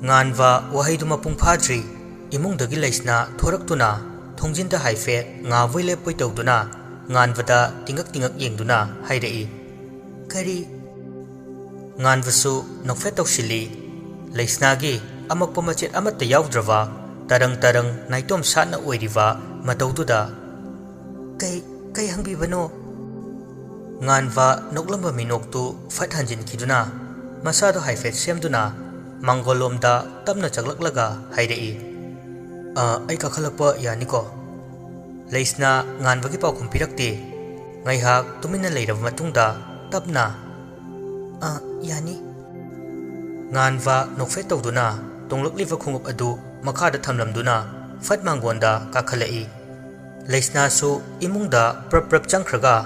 ꯉꯥꯟꯕ ꯋꯥꯍꯩꯗꯨ ꯃꯄꯨꯡ ꯐꯥꯗ꯭ꯔꯤ ꯏꯃꯨꯡꯗꯒꯤ ꯂꯩꯁꯅꯥ ꯊꯣꯔꯛꯇꯨꯅ ꯊꯣꯡꯖꯤꯟꯗ ꯍꯥꯏꯐꯦꯠ ꯉꯥꯕꯣꯏ ꯂꯦꯞꯄꯣꯏ ꯇꯧꯗꯨꯅ ꯉꯥꯟꯕꯗ ꯇꯤꯡꯉꯛ ꯇꯤꯡꯉꯛ ꯌꯦꯡꯗꯨꯅ ꯍꯥꯏꯔꯛꯏ, "ꯀꯔꯤ?" ꯉꯥꯟꯕꯁꯨ ꯅꯣꯛꯐꯦꯠ ꯇꯧꯁꯤꯜꯂꯤ꯫ ꯂꯩꯁꯅꯥꯒꯤ ꯑꯃꯛꯄ ꯃꯆꯦꯠ ꯑꯃꯠꯇ ꯌꯥꯎꯗ꯭ꯔꯕ ꯇꯔꯪ ꯇꯔꯪ ꯅꯥꯏꯇꯣꯝ ꯁꯥꯠꯅ ꯑꯣꯏꯔꯤꯕ ꯃꯇꯧꯗꯨꯗ, "ꯀꯩ, ꯀꯩ ꯍꯪꯕꯤꯕꯅꯣ?" ꯉꯥꯟꯕ ꯅꯣꯛꯂꯝꯕ ꯃꯤꯅꯣꯛꯇꯨ ꯐꯠ ꯍꯟꯖꯤꯟꯈꯤꯗꯨꯅ ꯃꯁꯥꯗꯣ ꯍꯥꯏꯐꯦꯠ ꯁꯦꯝꯗꯨꯅ ꯃꯥꯡꯒꯣꯜꯂꯣꯝꯗ ꯇꯞꯅ ꯆꯪꯂꯛꯂꯒ ꯍꯥꯏꯔꯛꯏ, "ꯑ, ꯑꯩ ꯀꯥꯈꯠꯂꯛꯄ ꯌꯥꯅꯤꯀꯣ?" ꯂꯩꯁꯅꯥ ꯉꯥꯟꯕꯒꯤ ꯄꯥꯎꯈꯨꯝ ꯄꯤꯔꯛꯇꯦ꯫ ꯉꯥꯏꯍꯥꯛ ꯇꯨꯃꯤꯟꯅ ꯂꯩꯔꯕ ꯃꯇꯨꯡꯗ ꯇꯞꯅ, "ꯑ, ꯌꯥꯅꯤ꯫" ꯉꯥꯟꯕ ꯅꯣꯛꯐꯦꯠ ꯇꯧꯗꯨꯅ ꯇꯣꯡꯂꯛꯂꯤꯕ ꯈꯣꯡꯎꯞ ꯑꯗꯨ ꯃꯈꯥꯗ ꯊꯝꯂꯝꯗꯨꯅ ꯐꯠ ꯃꯥꯡꯒꯣꯟꯗ ꯀꯥꯈꯠꯂꯛꯏ꯫ ꯂꯩꯁꯅꯥꯁꯨ ꯏꯃꯨꯡꯗ ꯄ꯭ꯔꯞ ꯄ꯭ꯔꯞ ꯆꯪꯈ꯭ꯔꯒ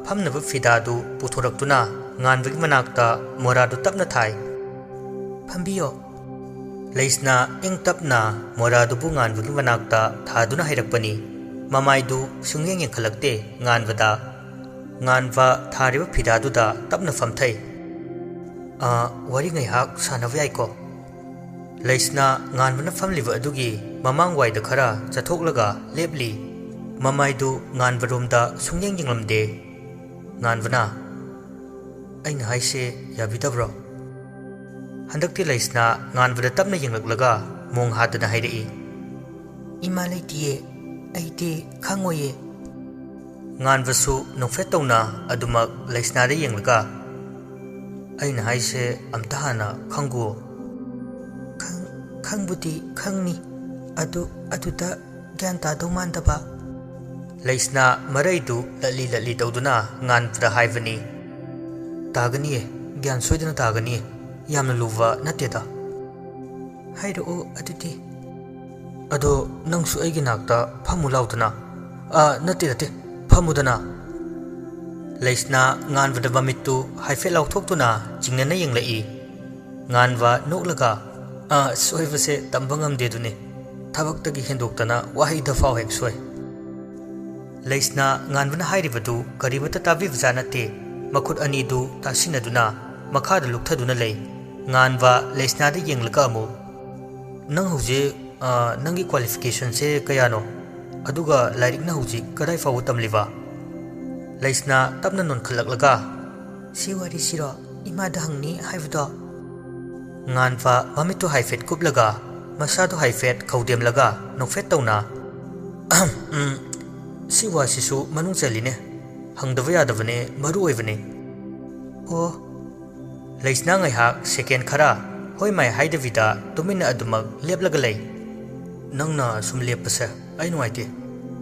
ꯐꯝꯅꯕ ꯐꯤꯗꯥꯗꯨ ꯄꯨꯊꯣꯔꯛꯇꯨꯅ ꯉꯥꯟꯕꯒꯤ ꯃꯅꯥꯛꯇ ꯃꯣꯔꯥꯗꯨ ꯇꯞꯅ ꯊꯥꯏ꯫ "ꯐꯝꯕꯤꯌꯣ꯫" ꯂꯩꯁꯅꯥ ꯏꯪ ꯇꯞꯅ ꯃꯣꯔꯥꯗꯨꯕꯨ ꯉꯥꯟꯕꯒꯤ ꯃꯅꯥꯛꯇ ꯊꯥꯗꯨꯅ ꯍꯥꯏꯔꯛꯄꯅꯤ꯫ ꯃꯃꯥꯏꯗꯨ ꯁꯨꯡꯌꯦꯡ ꯌꯦꯡꯈꯠꯂꯛꯇꯦ ꯉꯥꯟꯕꯗ꯫ ꯉꯥꯟꯕ ꯊꯥꯔꯤꯕ ꯐꯤꯗꯥꯗꯨꯗ ꯇꯞꯅ ꯐꯝꯊꯩ꯫ "ꯑ, ꯋꯥꯔꯤ ꯉꯥꯏꯍꯥꯛ ꯁꯥꯟꯅꯕ ꯌꯥꯏꯀꯣ?" ꯂꯩꯁꯅꯥ ꯉꯥꯟꯕꯅ ꯐꯝꯂꯤꯕ ꯑꯗꯨꯒꯤ ꯃꯃꯥꯡꯋꯥꯏꯗ ꯈꯔ ꯆꯠꯊꯣꯛꯂꯒ ꯂꯦꯞꯂꯤ꯫ ꯃꯃꯥꯏꯗꯨ ꯉꯥꯟꯕꯔꯣꯝꯗ ꯁꯨꯡꯌꯦꯡ ꯌꯦꯡꯂꯝꯗꯦ꯫ ꯉꯥꯟꯕꯅ, "ꯑꯩꯅ ꯍꯥꯏꯁꯦ ꯌꯥꯕꯤꯗꯕ꯭ꯔꯣ?" ꯍꯟꯗꯛꯇꯤ ꯂꯩꯁꯅꯥ ꯉꯥꯟꯕꯗ ꯇꯞꯅ ꯌꯦꯡꯂꯛꯂꯒ ꯃꯣꯡ ꯍꯥꯗꯅ ꯍꯥꯏꯔꯛꯏ, "ꯏꯃꯥ ꯂꯩꯇꯤꯌꯦ, ꯑꯩꯗꯤ ꯈꯪꯉꯣꯏꯌꯦ꯫" ꯉꯥꯟꯕꯁꯨ ꯅꯣꯛꯐꯦꯠ ꯇꯧꯅ ꯑꯗꯨꯃꯛ ꯂꯩꯁꯅꯥꯗ ꯌꯦꯡꯂꯒ, ꯑꯩꯅ ꯍꯥꯏꯁꯦ ꯑꯝꯇ ꯍꯥꯟꯅ ꯈꯪꯒꯨ꯫ ꯈꯪ-, ꯈꯪꯕꯨꯗꯤ ꯈꯪꯅꯤ, ꯑꯗꯨ, ꯑꯗꯨꯗ ꯒ꯭ꯌꯥꯟ ꯇꯥꯗꯧ ꯃꯥꯟꯗꯕ꯫ ꯂꯩꯁꯅꯥ ꯃꯔꯩꯗꯨ ꯂꯠꯂꯤ ꯂꯠꯂꯤ ꯇꯧꯗꯨꯅ ꯉꯥꯟꯕꯗ ꯍꯥꯏꯕꯅꯤ꯫ "ꯇꯥꯒꯅꯤꯌꯦ, ꯒ꯭ꯌꯥꯟ ꯁꯣꯏꯗꯅ ꯇꯥꯒꯅꯤꯌꯦ, ꯌꯥꯝꯅ ꯂꯨꯕ ꯅꯠꯇꯦꯗ꯫" "ꯍꯥꯏꯔꯛꯑꯣ ꯑꯗꯨꯗꯤ꯫" "ꯑꯗꯣ ꯅꯪꯁꯨ ꯑꯩꯒꯤ ꯅꯥꯛꯇ ꯐꯝꯃꯨ ꯂꯥꯎꯗꯅ꯫" "ꯑ, ꯅꯠꯇꯦ, ꯅꯠꯇꯦ, ꯐꯝꯃꯨꯗꯅ꯫" ꯂꯩꯁꯅꯥ ꯉꯥꯟꯕꯗ ꯃꯃꯤꯠꯇꯨ ꯍꯥꯏꯐꯦꯠ ꯂꯥꯎꯊꯣꯛꯇꯨꯅ ꯆꯤꯡꯅꯅ ꯌꯦꯡꯂꯛꯏ꯫ ꯉꯥꯟꯕ ꯅꯣꯛꯂꯒ, "ꯑ, ꯁꯣꯏꯕꯁꯦ ꯇꯝꯕ ꯉꯝꯗꯦꯗꯨꯅꯤ꯫ ꯊꯕꯛꯇꯒꯤ ꯍꯦꯟꯗꯣꯛꯇꯅ ꯋꯥꯍꯩꯗ ꯐꯥꯎ ꯍꯦꯛ ꯁꯣꯏ꯫" ꯂꯩꯁꯅꯥ ꯉꯥꯟꯕꯅ ꯍꯥꯏꯔꯤꯕꯗꯨ ꯀꯔꯤꯃꯠꯇ ꯇꯥꯕꯤꯕꯖꯥꯠ ꯅꯠꯇꯦ꯫ ꯃꯈꯨꯠ ꯑꯅꯤꯗꯨ ꯇꯥꯁꯤꯟꯅꯗꯨꯅ ꯃꯈꯥꯗ ꯂꯨꯞꯊꯗꯨꯅ ꯂꯩ꯫ ꯉꯥꯟꯕ ꯂꯩꯁꯅꯥꯗ ꯌꯦꯡꯂꯒ ꯑꯃꯨꯛ, "ꯅꯪ ꯍꯧꯖꯤꯛ, ꯑ, ꯅꯪꯒꯤ qualificationꯁꯦ ꯀꯌꯥꯅꯣ? ꯑꯗꯨꯒ ꯂꯥꯏꯔꯤꯛꯅ ꯍꯧꯖꯤꯛ ꯀꯗꯥꯏ ꯐꯥꯎꯕ ꯇꯝꯂꯤꯕ?" ꯂꯩꯁꯅꯥ ꯇꯞꯅ ꯅꯣꯟꯈꯠꯂꯛꯂꯒ, "ꯁꯤ ꯋꯥꯔꯤꯁꯤꯔꯣ? ꯏꯃꯥꯗ ꯍꯪꯅꯤ ꯍꯥꯏꯕꯗꯣ?" ꯉꯥꯟꯕ ꯃꯃꯤꯠꯇꯨ ꯍꯥꯏꯐꯦꯠ ꯀꯨꯞꯂꯒ, ꯃꯁꯥꯗꯨ ꯍꯥꯏꯐꯦꯠ ꯈꯧꯗꯦꯝꯂꯒ, ꯅꯣꯛꯐꯦꯠ ꯇꯧꯅ, "ꯑꯍꯝ, ꯎꯝ, ꯁꯤ ꯋꯥꯁꯤꯁꯨ ꯃꯅꯨꯡ ꯆꯜꯂꯤꯅꯦ꯫ ꯍꯪꯗꯕ ꯌꯥꯗꯕꯅꯦ, ꯃꯔꯨ ꯑꯣꯏꯕꯅꯦ꯫" "ꯑꯣ꯫" ꯂꯩꯁꯅꯥ ꯉꯥꯏꯍꯥꯛ second ꯈꯔ ꯍꯣꯏ ꯃꯥꯏ ꯍꯥꯏꯗꯕꯤꯗ ꯇꯨꯃꯤꯟꯅ ꯑꯗꯨꯃꯛ ꯂꯦꯞꯂꯒ ꯂꯩ꯫ "ꯅꯪꯅ ꯁꯨꯝ ꯂꯦꯞꯄꯁꯦ ꯑꯩ ꯅꯨꯡꯉꯥꯏꯇꯦ꯫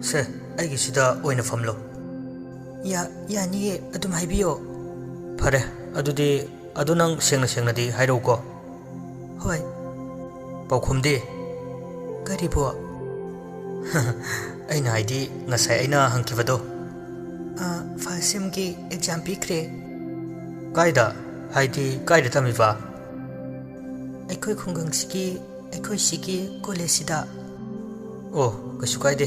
ꯁꯦ, ꯑꯩꯒꯤꯁꯤꯗ ꯑꯣꯏꯅ ꯐꯝꯂꯣ꯫" "ꯌꯥ-, ꯌꯥꯅꯤꯌꯦ, ꯑꯗꯨꯝ ꯍꯥꯏꯕꯤꯌꯣ꯫" "ꯐꯔꯦ, ꯑꯗꯨꯗꯤ ꯑꯗꯨ ꯅꯪ ꯁꯦꯡꯅ ꯁꯦꯡꯅꯗꯤ ꯍꯥꯏꯔꯛꯎꯀꯣ꯫" "ꯍꯣꯏ꯫" "ꯄꯥꯎꯈꯨꯝꯗꯤ?" "ꯀꯔꯤꯕꯣ?" "ꯑꯩꯅ ꯍꯥꯏꯗꯤ ꯉꯁꯥꯏ ꯑꯩꯅ ꯍꯪꯈꯤꯕꯗꯣ꯫" "ꯑ, first semꯒꯤ exam ꯄꯤꯈ꯭ꯔꯦ꯫" "ꯀꯥꯏꯗ? ꯍꯥꯏꯗꯤ ꯀꯥꯏꯗ ꯇꯝꯃꯤꯕ?" "ꯑꯩꯈꯣꯏ ꯈꯨꯡꯒꯪꯁꯤꯒꯤ, ꯑꯩꯈꯣꯏ ꯁꯤꯒꯤ collegeꯁꯤꯗ꯫" "ꯑꯣ, ꯀꯩꯁꯨ ꯀꯥꯏꯗꯦ꯫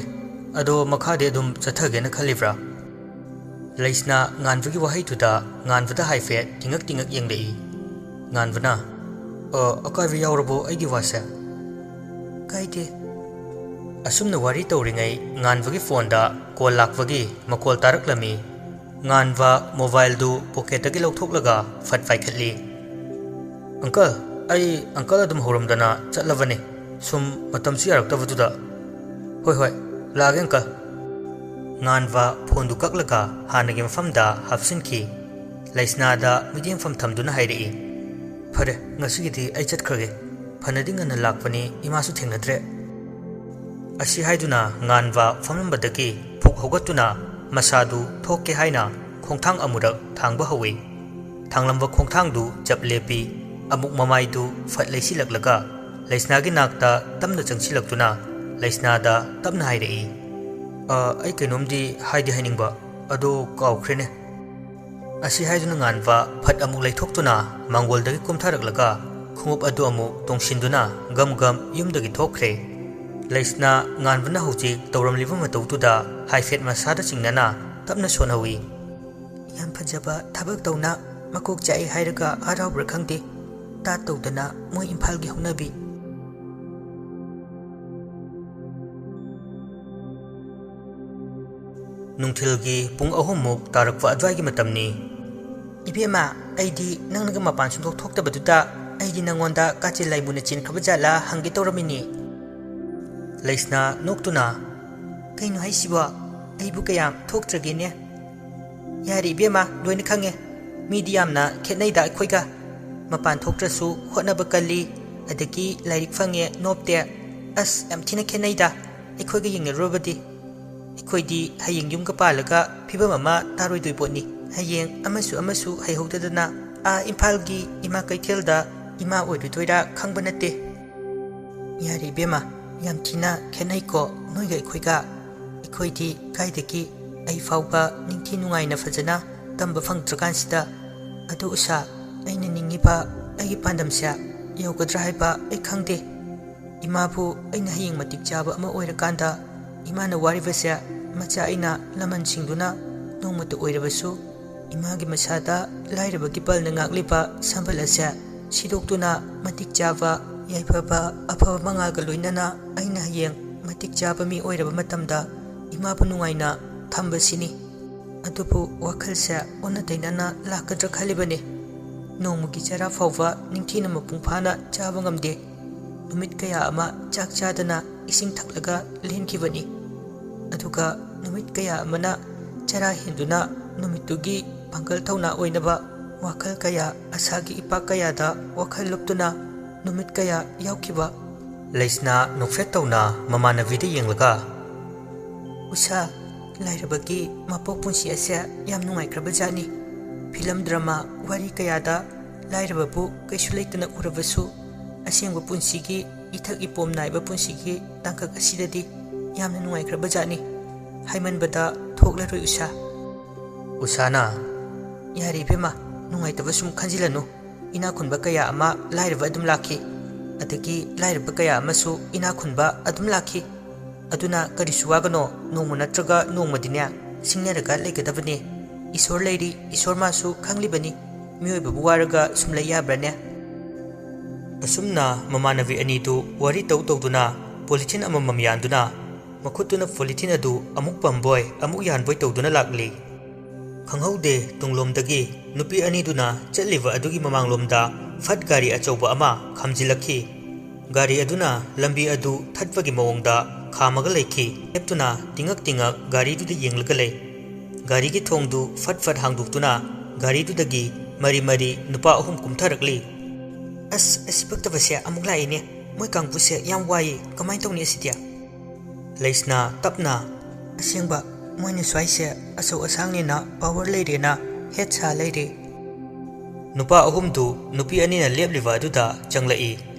ꯑꯗꯣ ꯃꯈꯥꯗꯤ ꯑꯗꯨꯝ ꯆꯠꯊꯒꯦꯅ ꯈꯜꯂꯤꯕ꯭ꯔꯥ?" ꯂꯩꯁꯅꯥ ꯉꯥꯟꯕꯒꯤ ꯋꯥꯍꯩꯗꯨꯗ ꯉꯥꯟꯕꯗ ꯍꯥꯏꯐꯦꯠ ꯇꯤꯡꯉꯛ ꯇꯤꯡꯉꯛ ꯌꯦꯡꯂꯛꯏ꯫ ꯉꯥꯟꯕꯅ, "ꯑ, ꯑꯀꯥꯏꯕ ꯌꯥꯎꯔꯕꯣ ꯑꯩꯒꯤ ꯋꯥꯁꯦ?" "ꯀꯥꯏꯗꯦ꯫" ꯑꯁꯨꯝꯅ ꯋꯥꯔꯤ ꯇꯧꯔꯤꯉꯩ ꯉꯥꯟꯕꯒꯤ phoneꯗ call ꯂꯥꯛꯄꯒꯤ ꯃꯈꯣꯜ ꯇꯥꯔꯛꯂꯝꯃꯤ꯫ ꯉꯥꯟꯕ mobileꯗꯨ pocketꯇꯒꯤ ꯂꯧꯊꯣꯛꯂꯒ ꯐꯠ ꯄꯥꯏꯈꯠꯂꯤ꯫ "Uncle, ꯑꯩ uncle ꯑꯗꯨꯝ ꯍꯧꯔꯝꯗꯅ ꯆꯠꯂꯕꯅꯦ꯫ ꯁꯨꯝ ꯃꯇꯝꯁꯨ ꯌꯥꯔꯛꯇꯕꯗꯨꯗ꯫" "ꯍꯣꯏ, ꯍꯣꯏ, ꯂꯥꯛꯑꯒꯦ uncle꯫" ꯉꯥꯟꯕ phoneꯗꯨ ꯀꯛꯂꯒ ꯍꯥꯟꯅꯒꯤ ꯃꯐꯝꯗ ꯍꯥꯞꯆꯤꯟꯈꯤ꯫ ꯂꯩꯁꯅꯥꯗ ꯃꯤꯠꯌꯦꯡꯐꯝ ꯊꯝꯗꯨꯅ ꯍꯥꯏꯔꯛꯏ, "ꯐꯔꯦ, ꯉꯁꯤꯒꯤꯗꯤ ꯑꯩ ꯆꯠꯈ꯭ꯔꯒꯦ꯫ ꯐꯅꯗꯤ ꯉꯟꯅ ꯂꯥꯛꯄꯅꯤ, ꯏꯃꯥꯁꯨ ꯊꯦꯡꯅꯗ꯭ꯔꯦ"꯫ ꯑꯁꯤ ꯍꯥꯏꯗꯨꯅ ꯉꯥꯟꯕ ꯐꯝꯂꯝꯕꯗꯒꯤ ꯐꯨꯛ ꯍꯧꯒꯠꯇꯨꯅ ꯃꯁꯥꯗꯨ ꯊꯣꯛꯀꯦ ꯍꯥꯏꯅ ꯈꯣꯡꯊꯥꯡ ꯑꯃꯨꯔꯛ ꯊꯥꯡꯕ ꯍꯧꯏ꯫ ꯊꯥꯡꯂꯝꯕ ꯈꯣꯡꯊꯥꯡꯗꯨ ꯆꯞ ꯂꯦꯞꯄꯤ꯫ ꯑꯃꯨꯛ ꯃꯃꯥꯏꯗꯨ ꯐꯠ ꯂꯩꯁꯤꯜꯂꯛꯂꯒ ꯂꯩꯁꯅꯥꯒꯤ ꯅꯥꯛꯇ ꯇꯞꯅ ꯆꯪꯁꯤꯜꯂꯛꯇꯨꯅ ꯂꯩꯁꯅꯥꯗ ꯇꯞꯅ ꯍꯥꯏꯔꯛꯏ, "ꯑ, ꯑꯩ ꯀꯩꯅꯣꯝꯗꯤ ꯍꯥꯏꯗꯤ ꯍꯥꯏꯅꯤꯡꯕ, ꯑꯗꯣ ꯀꯥꯎꯈ꯭ꯔꯦꯅꯦ"꯫ ꯑꯁꯤ ꯍꯥꯏꯗꯨꯅ ꯉꯥꯟꯕ ꯐꯠ ꯑꯃꯨꯛ ꯂꯩꯊꯣꯛꯇꯨꯅ ꯃꯥꯡꯒꯣꯜꯗꯒꯤ ꯀꯨꯝꯊꯔꯛꯂꯒ ꯈꯣꯡꯎꯞ ꯑꯗꯨ ꯑꯃꯨꯛ ꯇꯣꯡꯁꯤꯟꯗꯨꯅ ꯒꯝ ꯒꯝ ꯌꯨꯝꯗꯒꯤ ꯊꯣꯛꯈ꯭ꯔꯦ꯫ ꯂꯩꯁꯅꯥ ꯉꯥꯟꯕꯅ ꯍꯧꯖꯤꯛ ꯇꯧꯔꯝꯂꯤꯕ ꯃꯇꯧꯗꯨꯗ ꯍꯥꯏꯐꯦꯠ ꯃꯁꯥꯗ ꯆꯤꯡꯅꯅ ꯇꯞꯅ ꯁꯣꯟꯍꯧꯏ꯫ ꯌꯥꯝ ꯐꯖꯕ ꯊꯕꯛ ꯇꯧꯅ ꯃꯀꯣꯛ ꯆꯥꯛꯏ ꯍꯥꯏꯔꯒ ꯍꯔꯥꯎꯕ꯭ꯔꯥ ꯈꯪꯗꯦ꯫ ꯇꯥꯠ ꯇꯧꯗꯅ ꯃꯣꯏ ꯏꯝꯐꯥꯜꯒꯤ ꯍꯧꯅꯕꯤ꯫ ꯅꯨꯡꯊꯤꯜꯒꯤ ꯄꯨꯡ ꯑꯍꯨꯝꯃꯨꯛ ꯇꯥꯔꯛꯄ ꯑꯗꯨꯋꯥꯏꯒꯤ ꯃꯇꯝꯅꯤ꯫ "ꯏꯕꯦꯝꯃ, ꯑꯩꯗꯤ ꯅꯪꯅꯒ ꯃꯄꯥꯟ ꯁꯨꯡꯊꯣꯛ ꯊꯣꯛꯇꯕꯗꯨꯗ ꯑꯩꯗꯤ ꯅꯪꯉꯣꯟꯗ ꯀꯥꯆꯤꯟ ꯂꯥꯏꯃꯨꯅ ꯆꯦꯟꯈ꯭ꯔꯕ ꯖꯥꯠꯂꯥ ꯍꯪꯒꯦ ꯇꯧꯔꯝꯃꯤꯅꯤ"꯫ ꯂꯩꯁꯅꯥ ꯅꯣꯛꯇꯨꯅ, "ꯀꯩꯅꯣ ꯍꯥꯏꯁꯤꯕꯣ? ꯑꯩꯕꯨ ꯀꯌꯥꯝ ꯊꯣꯛꯇ꯭ꯔꯒꯦꯅꯦ?" "ꯌꯥꯔꯦ ꯏꯕꯦꯝꯃ, ꯂꯣꯏꯅ ꯈꯪꯉꯦ꯫ ꯃꯤꯗꯤ ꯌꯥꯝꯅ ꯈꯦꯠꯅꯩꯗ ꯑꯩꯈꯣꯏꯒ꯫ ꯃꯄꯥꯟ ꯊꯣꯛꯇ꯭ꯔꯁꯨ ꯍꯣꯠꯅꯕ ꯀꯜꯂꯤ, ꯑꯗꯒꯤ ꯂꯥꯏꯔꯤꯛ ꯐꯪꯉꯦ, ꯅꯣꯞꯇꯦ꯫ ꯑꯁ, ꯌꯥꯝ ꯊꯤꯅ ꯈꯦꯠꯅꯩꯗ ꯑꯩꯈꯣꯏꯒ ꯌꯦꯡꯅꯔꯨꯔꯕꯗꯤ꯫ ꯑꯩꯈꯣꯏꯗꯤ ꯍꯌꯦꯡ ꯌꯨꯝꯒ ꯄꯥꯜꯂꯒ ꯐꯤꯕꯝ ꯑꯃ ꯇꯥꯔꯣꯏꯗꯣꯏ ꯄꯣꯠꯅꯤ꯫ ꯍꯌꯦꯡ ꯑꯃꯁꯨ ꯑꯃꯁꯨ ꯍꯩꯍꯧꯗꯗꯅ ꯑꯥ ꯏꯝꯐꯥꯜꯒꯤ ꯏꯃꯥ ꯀꯩꯊꯦꯜꯗ ꯏꯃꯥ ꯑꯣꯏꯔꯨꯗꯣꯏꯔꯥ ꯈꯪꯕ ꯅꯠꯇꯦ"꯫ "ꯌꯥꯔꯦ ꯏꯕꯦꯝꯃ, ꯌꯥꯝ ꯊꯤꯅ ꯈꯦꯠꯅꯩꯀꯣ ꯅꯣꯏꯒ ꯑꯩꯈꯣꯏꯒ꯫ ꯑꯩꯈꯣꯏꯗꯤ ꯀꯥꯏꯗꯒꯤ, ꯑꯩ ꯐꯥꯎꯕ ꯅꯤꯡꯊꯤ ꯅꯨꯡꯉꯥꯏꯅ ꯐꯖꯅ ꯇꯝꯕ ꯐꯪꯗ꯭ꯔꯀꯥꯟꯁꯤꯗ꯫ ꯑꯗꯨ ꯎꯁꯥ, ꯑꯩꯅ ꯅꯤꯡꯉꯤꯕ ꯑꯩꯒꯤ ꯄꯥꯟꯗꯝꯁꯦ ꯌꯧꯒꯗ꯭ꯔꯥ ꯍꯥꯏꯕ ꯑꯩ ꯈꯪꯗꯦ꯫ ꯏꯃꯥꯕꯨ ꯑꯩꯅ ꯍꯌꯦꯡ ꯃꯇꯤꯛ ꯆꯥꯕ ꯑꯃ ꯑꯣꯏꯔꯀꯥꯟꯗ ꯏꯃꯥꯅ ꯋꯥꯔꯤꯕꯁꯦ ꯃꯆꯥ ꯑꯩꯅ ꯂꯃꯟ ꯁꯤꯡꯗꯨꯅ ꯅꯣꯡꯃꯇ ꯑꯣꯏꯔꯕꯁꯨ ꯏꯃꯥꯒꯤ ꯃꯁꯥꯗ ꯂꯥꯏꯔꯕꯒꯤ ꯄꯜꯅ ꯉꯥꯛꯂꯤꯕ ꯁꯝꯕꯜ ꯑꯁꯦ ꯁꯤꯗꯣꯛꯇꯨꯅ ꯃꯇꯤꯛ ꯆꯥꯕ, ꯌꯥꯏꯐꯕ, ꯑꯐꯕ ꯃꯉꯥꯜꯒ ꯂꯣꯏꯅꯅ ꯑꯩꯅ ꯍꯌꯦꯡ ꯃꯇꯤꯛ ꯆꯥꯕ ꯃꯤ ꯑꯣꯏꯔꯕ ꯃꯇꯝꯗ ꯏꯃꯥꯕꯨ ꯅꯨꯡꯉꯥꯏꯅ ꯊꯝꯕꯁꯤꯅꯤ꯫ ꯑꯗꯨꯕꯨ ꯋꯥꯈꯜꯁꯦ ꯑꯣꯟꯅ ꯇꯩꯅꯅ ꯂꯥꯛꯀꯗ꯭ꯔꯥ ꯈꯜꯂꯤꯕꯅꯤ꯫ ꯅꯣꯡꯃꯒꯤ ꯆꯔꯥ ꯐꯥꯎꯕ ꯅꯤꯡꯊꯤꯅ ꯃꯄꯨꯡ ꯐꯥꯅ ꯆꯥꯕ ꯉꯝꯗꯦ꯫ ꯅꯨꯃꯤꯠ ꯀꯌꯥ ꯑꯃ ꯆꯥꯛ ꯆꯥꯗꯅ ꯏꯁꯤꯡ ꯊꯛꯂꯒ ꯂꯦꯟꯈꯤꯕꯅꯤ꯫ ꯑꯗꯨꯒ ꯅꯨꯃꯤꯠ ꯀꯌꯥ ꯑꯃꯅ ꯆꯔꯥ ꯍꯦꯟꯗꯨꯅ ꯅꯨꯃꯤꯠꯇꯨꯒꯤ ꯄꯥꯡꯒꯜ ꯊꯧꯅꯥ ꯑꯣꯏꯅꯕ ꯋꯥꯈꯜ ꯀꯌꯥ, ꯑꯁꯥꯒꯤ ꯏꯄꯥꯛ ꯀꯌꯥꯗ ꯋꯥꯈꯜ ꯂꯨꯞꯇꯨꯅ ꯅꯨꯃꯤꯠ ꯀꯌꯥ ꯌꯥꯎꯈꯤꯕ꯫ ꯂꯩꯁꯅꯥ ꯅꯣꯛꯐꯦꯠ ꯇꯧꯅ ꯃꯃꯥꯟꯅꯕꯤꯗ ꯌꯦꯡꯂꯒ, "ꯎꯁꯥ, ꯂꯥꯏꯔꯕꯒꯤ ꯃꯄꯣꯛ ꯄꯨꯟꯁꯤ ꯑꯁꯦ ꯌꯥꯝ ꯅꯨꯡꯉꯥꯏꯈ꯭ꯔꯕ ꯖꯥꯠꯅꯤ꯫ ꯐꯤꯂꯝ, ꯗ꯭ꯔꯃꯥ, ꯋꯥꯔꯤ ꯀꯌꯥꯗ ꯂꯥꯏꯔꯕꯕꯨ ꯀꯩꯁꯨ ꯂꯩꯇꯅ ꯎꯔꯕꯁꯨ, ꯑꯁꯦꯡꯕ ꯄꯨꯟꯁꯤꯒꯤ ꯏꯊꯛ ꯏꯄꯣꯝ ꯅꯥꯏꯕ ꯄꯨꯟꯁꯤꯒꯤ ꯇꯥꯡꯀꯛ ꯑꯁꯤꯗꯗꯤ ꯌꯥꯝꯅ ꯅꯨꯡꯉꯥꯏꯈ꯭ꯔꯕ ꯖꯥꯠꯅꯤ꯫ ꯍꯥꯏꯃꯟꯕꯗ ꯊꯣꯛꯂꯔꯣꯏ, ꯎꯁꯥ꯫" ꯎꯁꯥꯅ, "ꯌꯥꯔꯦ ꯏꯕꯦꯝꯃ, ꯅꯨꯡꯉꯥꯏꯇꯕ ꯁꯨꯝ ꯈꯟꯖꯤꯜꯂꯅꯨ꯫ ꯏꯅꯥꯛ ꯈꯨꯟꯕ ꯀꯌꯥ ꯑꯃ ꯂꯥꯏꯔꯕ ꯑꯗꯨꯝ ꯂꯥꯛꯈꯤ, ꯑꯗꯒꯤ ꯂꯥꯏꯔꯕ ꯀꯌꯥ ꯑꯃꯁꯨ ꯏꯅꯥꯛ ꯈꯨꯟꯕ ꯑꯗꯨꯝ ꯂꯥꯛꯈꯤ꯫ ꯑꯗꯨꯅ ꯀꯔꯤꯁꯨ ꯋꯥꯒꯅꯣ, ꯅꯣꯡꯃ ꯅꯠꯇ꯭ꯔꯒ ꯅꯣꯡꯃꯗꯤꯅꯦ ꯁꯤꯡꯅꯔꯒ ꯂꯩꯒꯗꯕꯅꯤ꯫ ꯏꯁꯣꯔ ꯂꯩꯔꯤ, ꯏꯁꯣꯔ ꯃꯥꯁꯨ ꯈꯪꯂꯤꯕꯅꯤ꯫ ꯃꯤꯑꯣꯏꯕꯕꯨ ꯋꯥꯔꯒ ꯁꯨꯝ ꯂꯩ ꯌꯥꯕ꯭ꯔꯥꯅꯦ?" ꯑꯁꯨꯝꯅ ꯃꯃꯥꯟꯅꯕꯤ ꯑꯅꯤꯗꯨ ꯋꯥꯔꯤ ꯇꯧ ꯇꯧꯗꯨꯅ ꯄꯣꯂꯤꯊꯤꯟ ꯑꯃꯃꯝ ꯌꯥꯟꯗꯨꯅ ꯃꯈꯨꯠꯇꯨꯅ ꯄꯣꯂꯤꯊꯤꯟ ꯑꯗꯨ ꯑꯃꯨꯛ ꯄꯝꯕꯣꯏ ꯑꯃꯨꯛ ꯌꯥꯟꯕꯣꯏ ꯇꯧꯗꯨꯅ ꯂꯥꯛꯂꯤ꯫ ꯈꯪꯍꯧꯗꯦ, ꯇꯨꯡꯂꯣꯝꯗꯒꯤ ꯅꯨꯄꯤ ꯑꯅꯤꯗꯨꯅ ꯆꯠꯂꯤꯕ ꯑꯗꯨꯒꯤ ꯃꯃꯥꯡꯂꯣꯝꯗ ꯐꯠ ꯒꯥꯔꯤ ꯑꯆꯧꯕ ꯑꯃ ꯈꯥꯝꯖꯤꯜꯂꯛꯈꯤ꯫ ꯒꯥꯔꯤ ꯑꯗꯨꯅ ꯂꯝꯕꯤ ꯑꯗꯨ ꯊꯠꯄꯒꯤ ꯃꯑꯣꯡꯗ ꯈꯥꯝꯃꯒ ꯂꯩꯈꯤ꯫ ꯂꯦꯞꯇꯨꯅ ꯇꯤꯡꯉꯛ ꯇꯤꯡꯉꯛ ꯒꯥꯔꯤꯗꯨꯗ ꯌꯦꯡꯂꯒ ꯂꯩ꯫ ꯒꯥꯔꯤꯒꯤ ꯊꯣꯡꯗꯨ ꯐꯠ ꯐꯠ ꯍꯥꯡꯗꯣꯛꯇꯨꯅ ꯒꯥꯔꯤꯗꯨꯗꯒꯤ ꯃꯔꯤ ꯃꯔꯤ ꯅꯨꯄꯥ ꯑꯍꯨꯝ ꯀꯨꯝꯊꯔꯛꯂꯤ꯫ "ꯑꯁ, ꯑꯁꯤ ꯄꯛꯇꯕꯁꯦ ꯑꯃꯨꯛ ꯂꯥꯛꯏꯅꯦ꯫ ꯃꯣꯏ ꯀꯥꯡꯕꯨꯁꯦ ꯌꯥꯝ ꯋꯥꯏꯌꯦ꯫ ꯀꯃꯥꯏꯅ ꯇꯧꯅꯤ ꯑꯁꯤꯗꯤ?" ꯂꯩꯁꯅꯥ ꯇꯞꯅ, "ꯑꯁꯦꯡꯕ, ꯃꯣꯏꯅ ꯁ꯭ꯋꯥꯏꯁꯦ ꯑꯆꯧ ꯑꯁꯥꯡꯅꯦꯅ, ꯄꯥꯋꯔ ꯂꯩꯔꯦꯅ ꯍꯦꯠ ꯁꯥ ꯂꯩꯔꯦ꯫" ꯅꯨꯄꯥ ꯑꯍꯨꯝꯗꯨ ꯅꯨꯄꯤ ꯑꯅꯤꯅ ꯂꯦꯞꯂꯤꯕ ꯑꯗꯨꯗ ꯆꯪꯂꯛꯏ꯫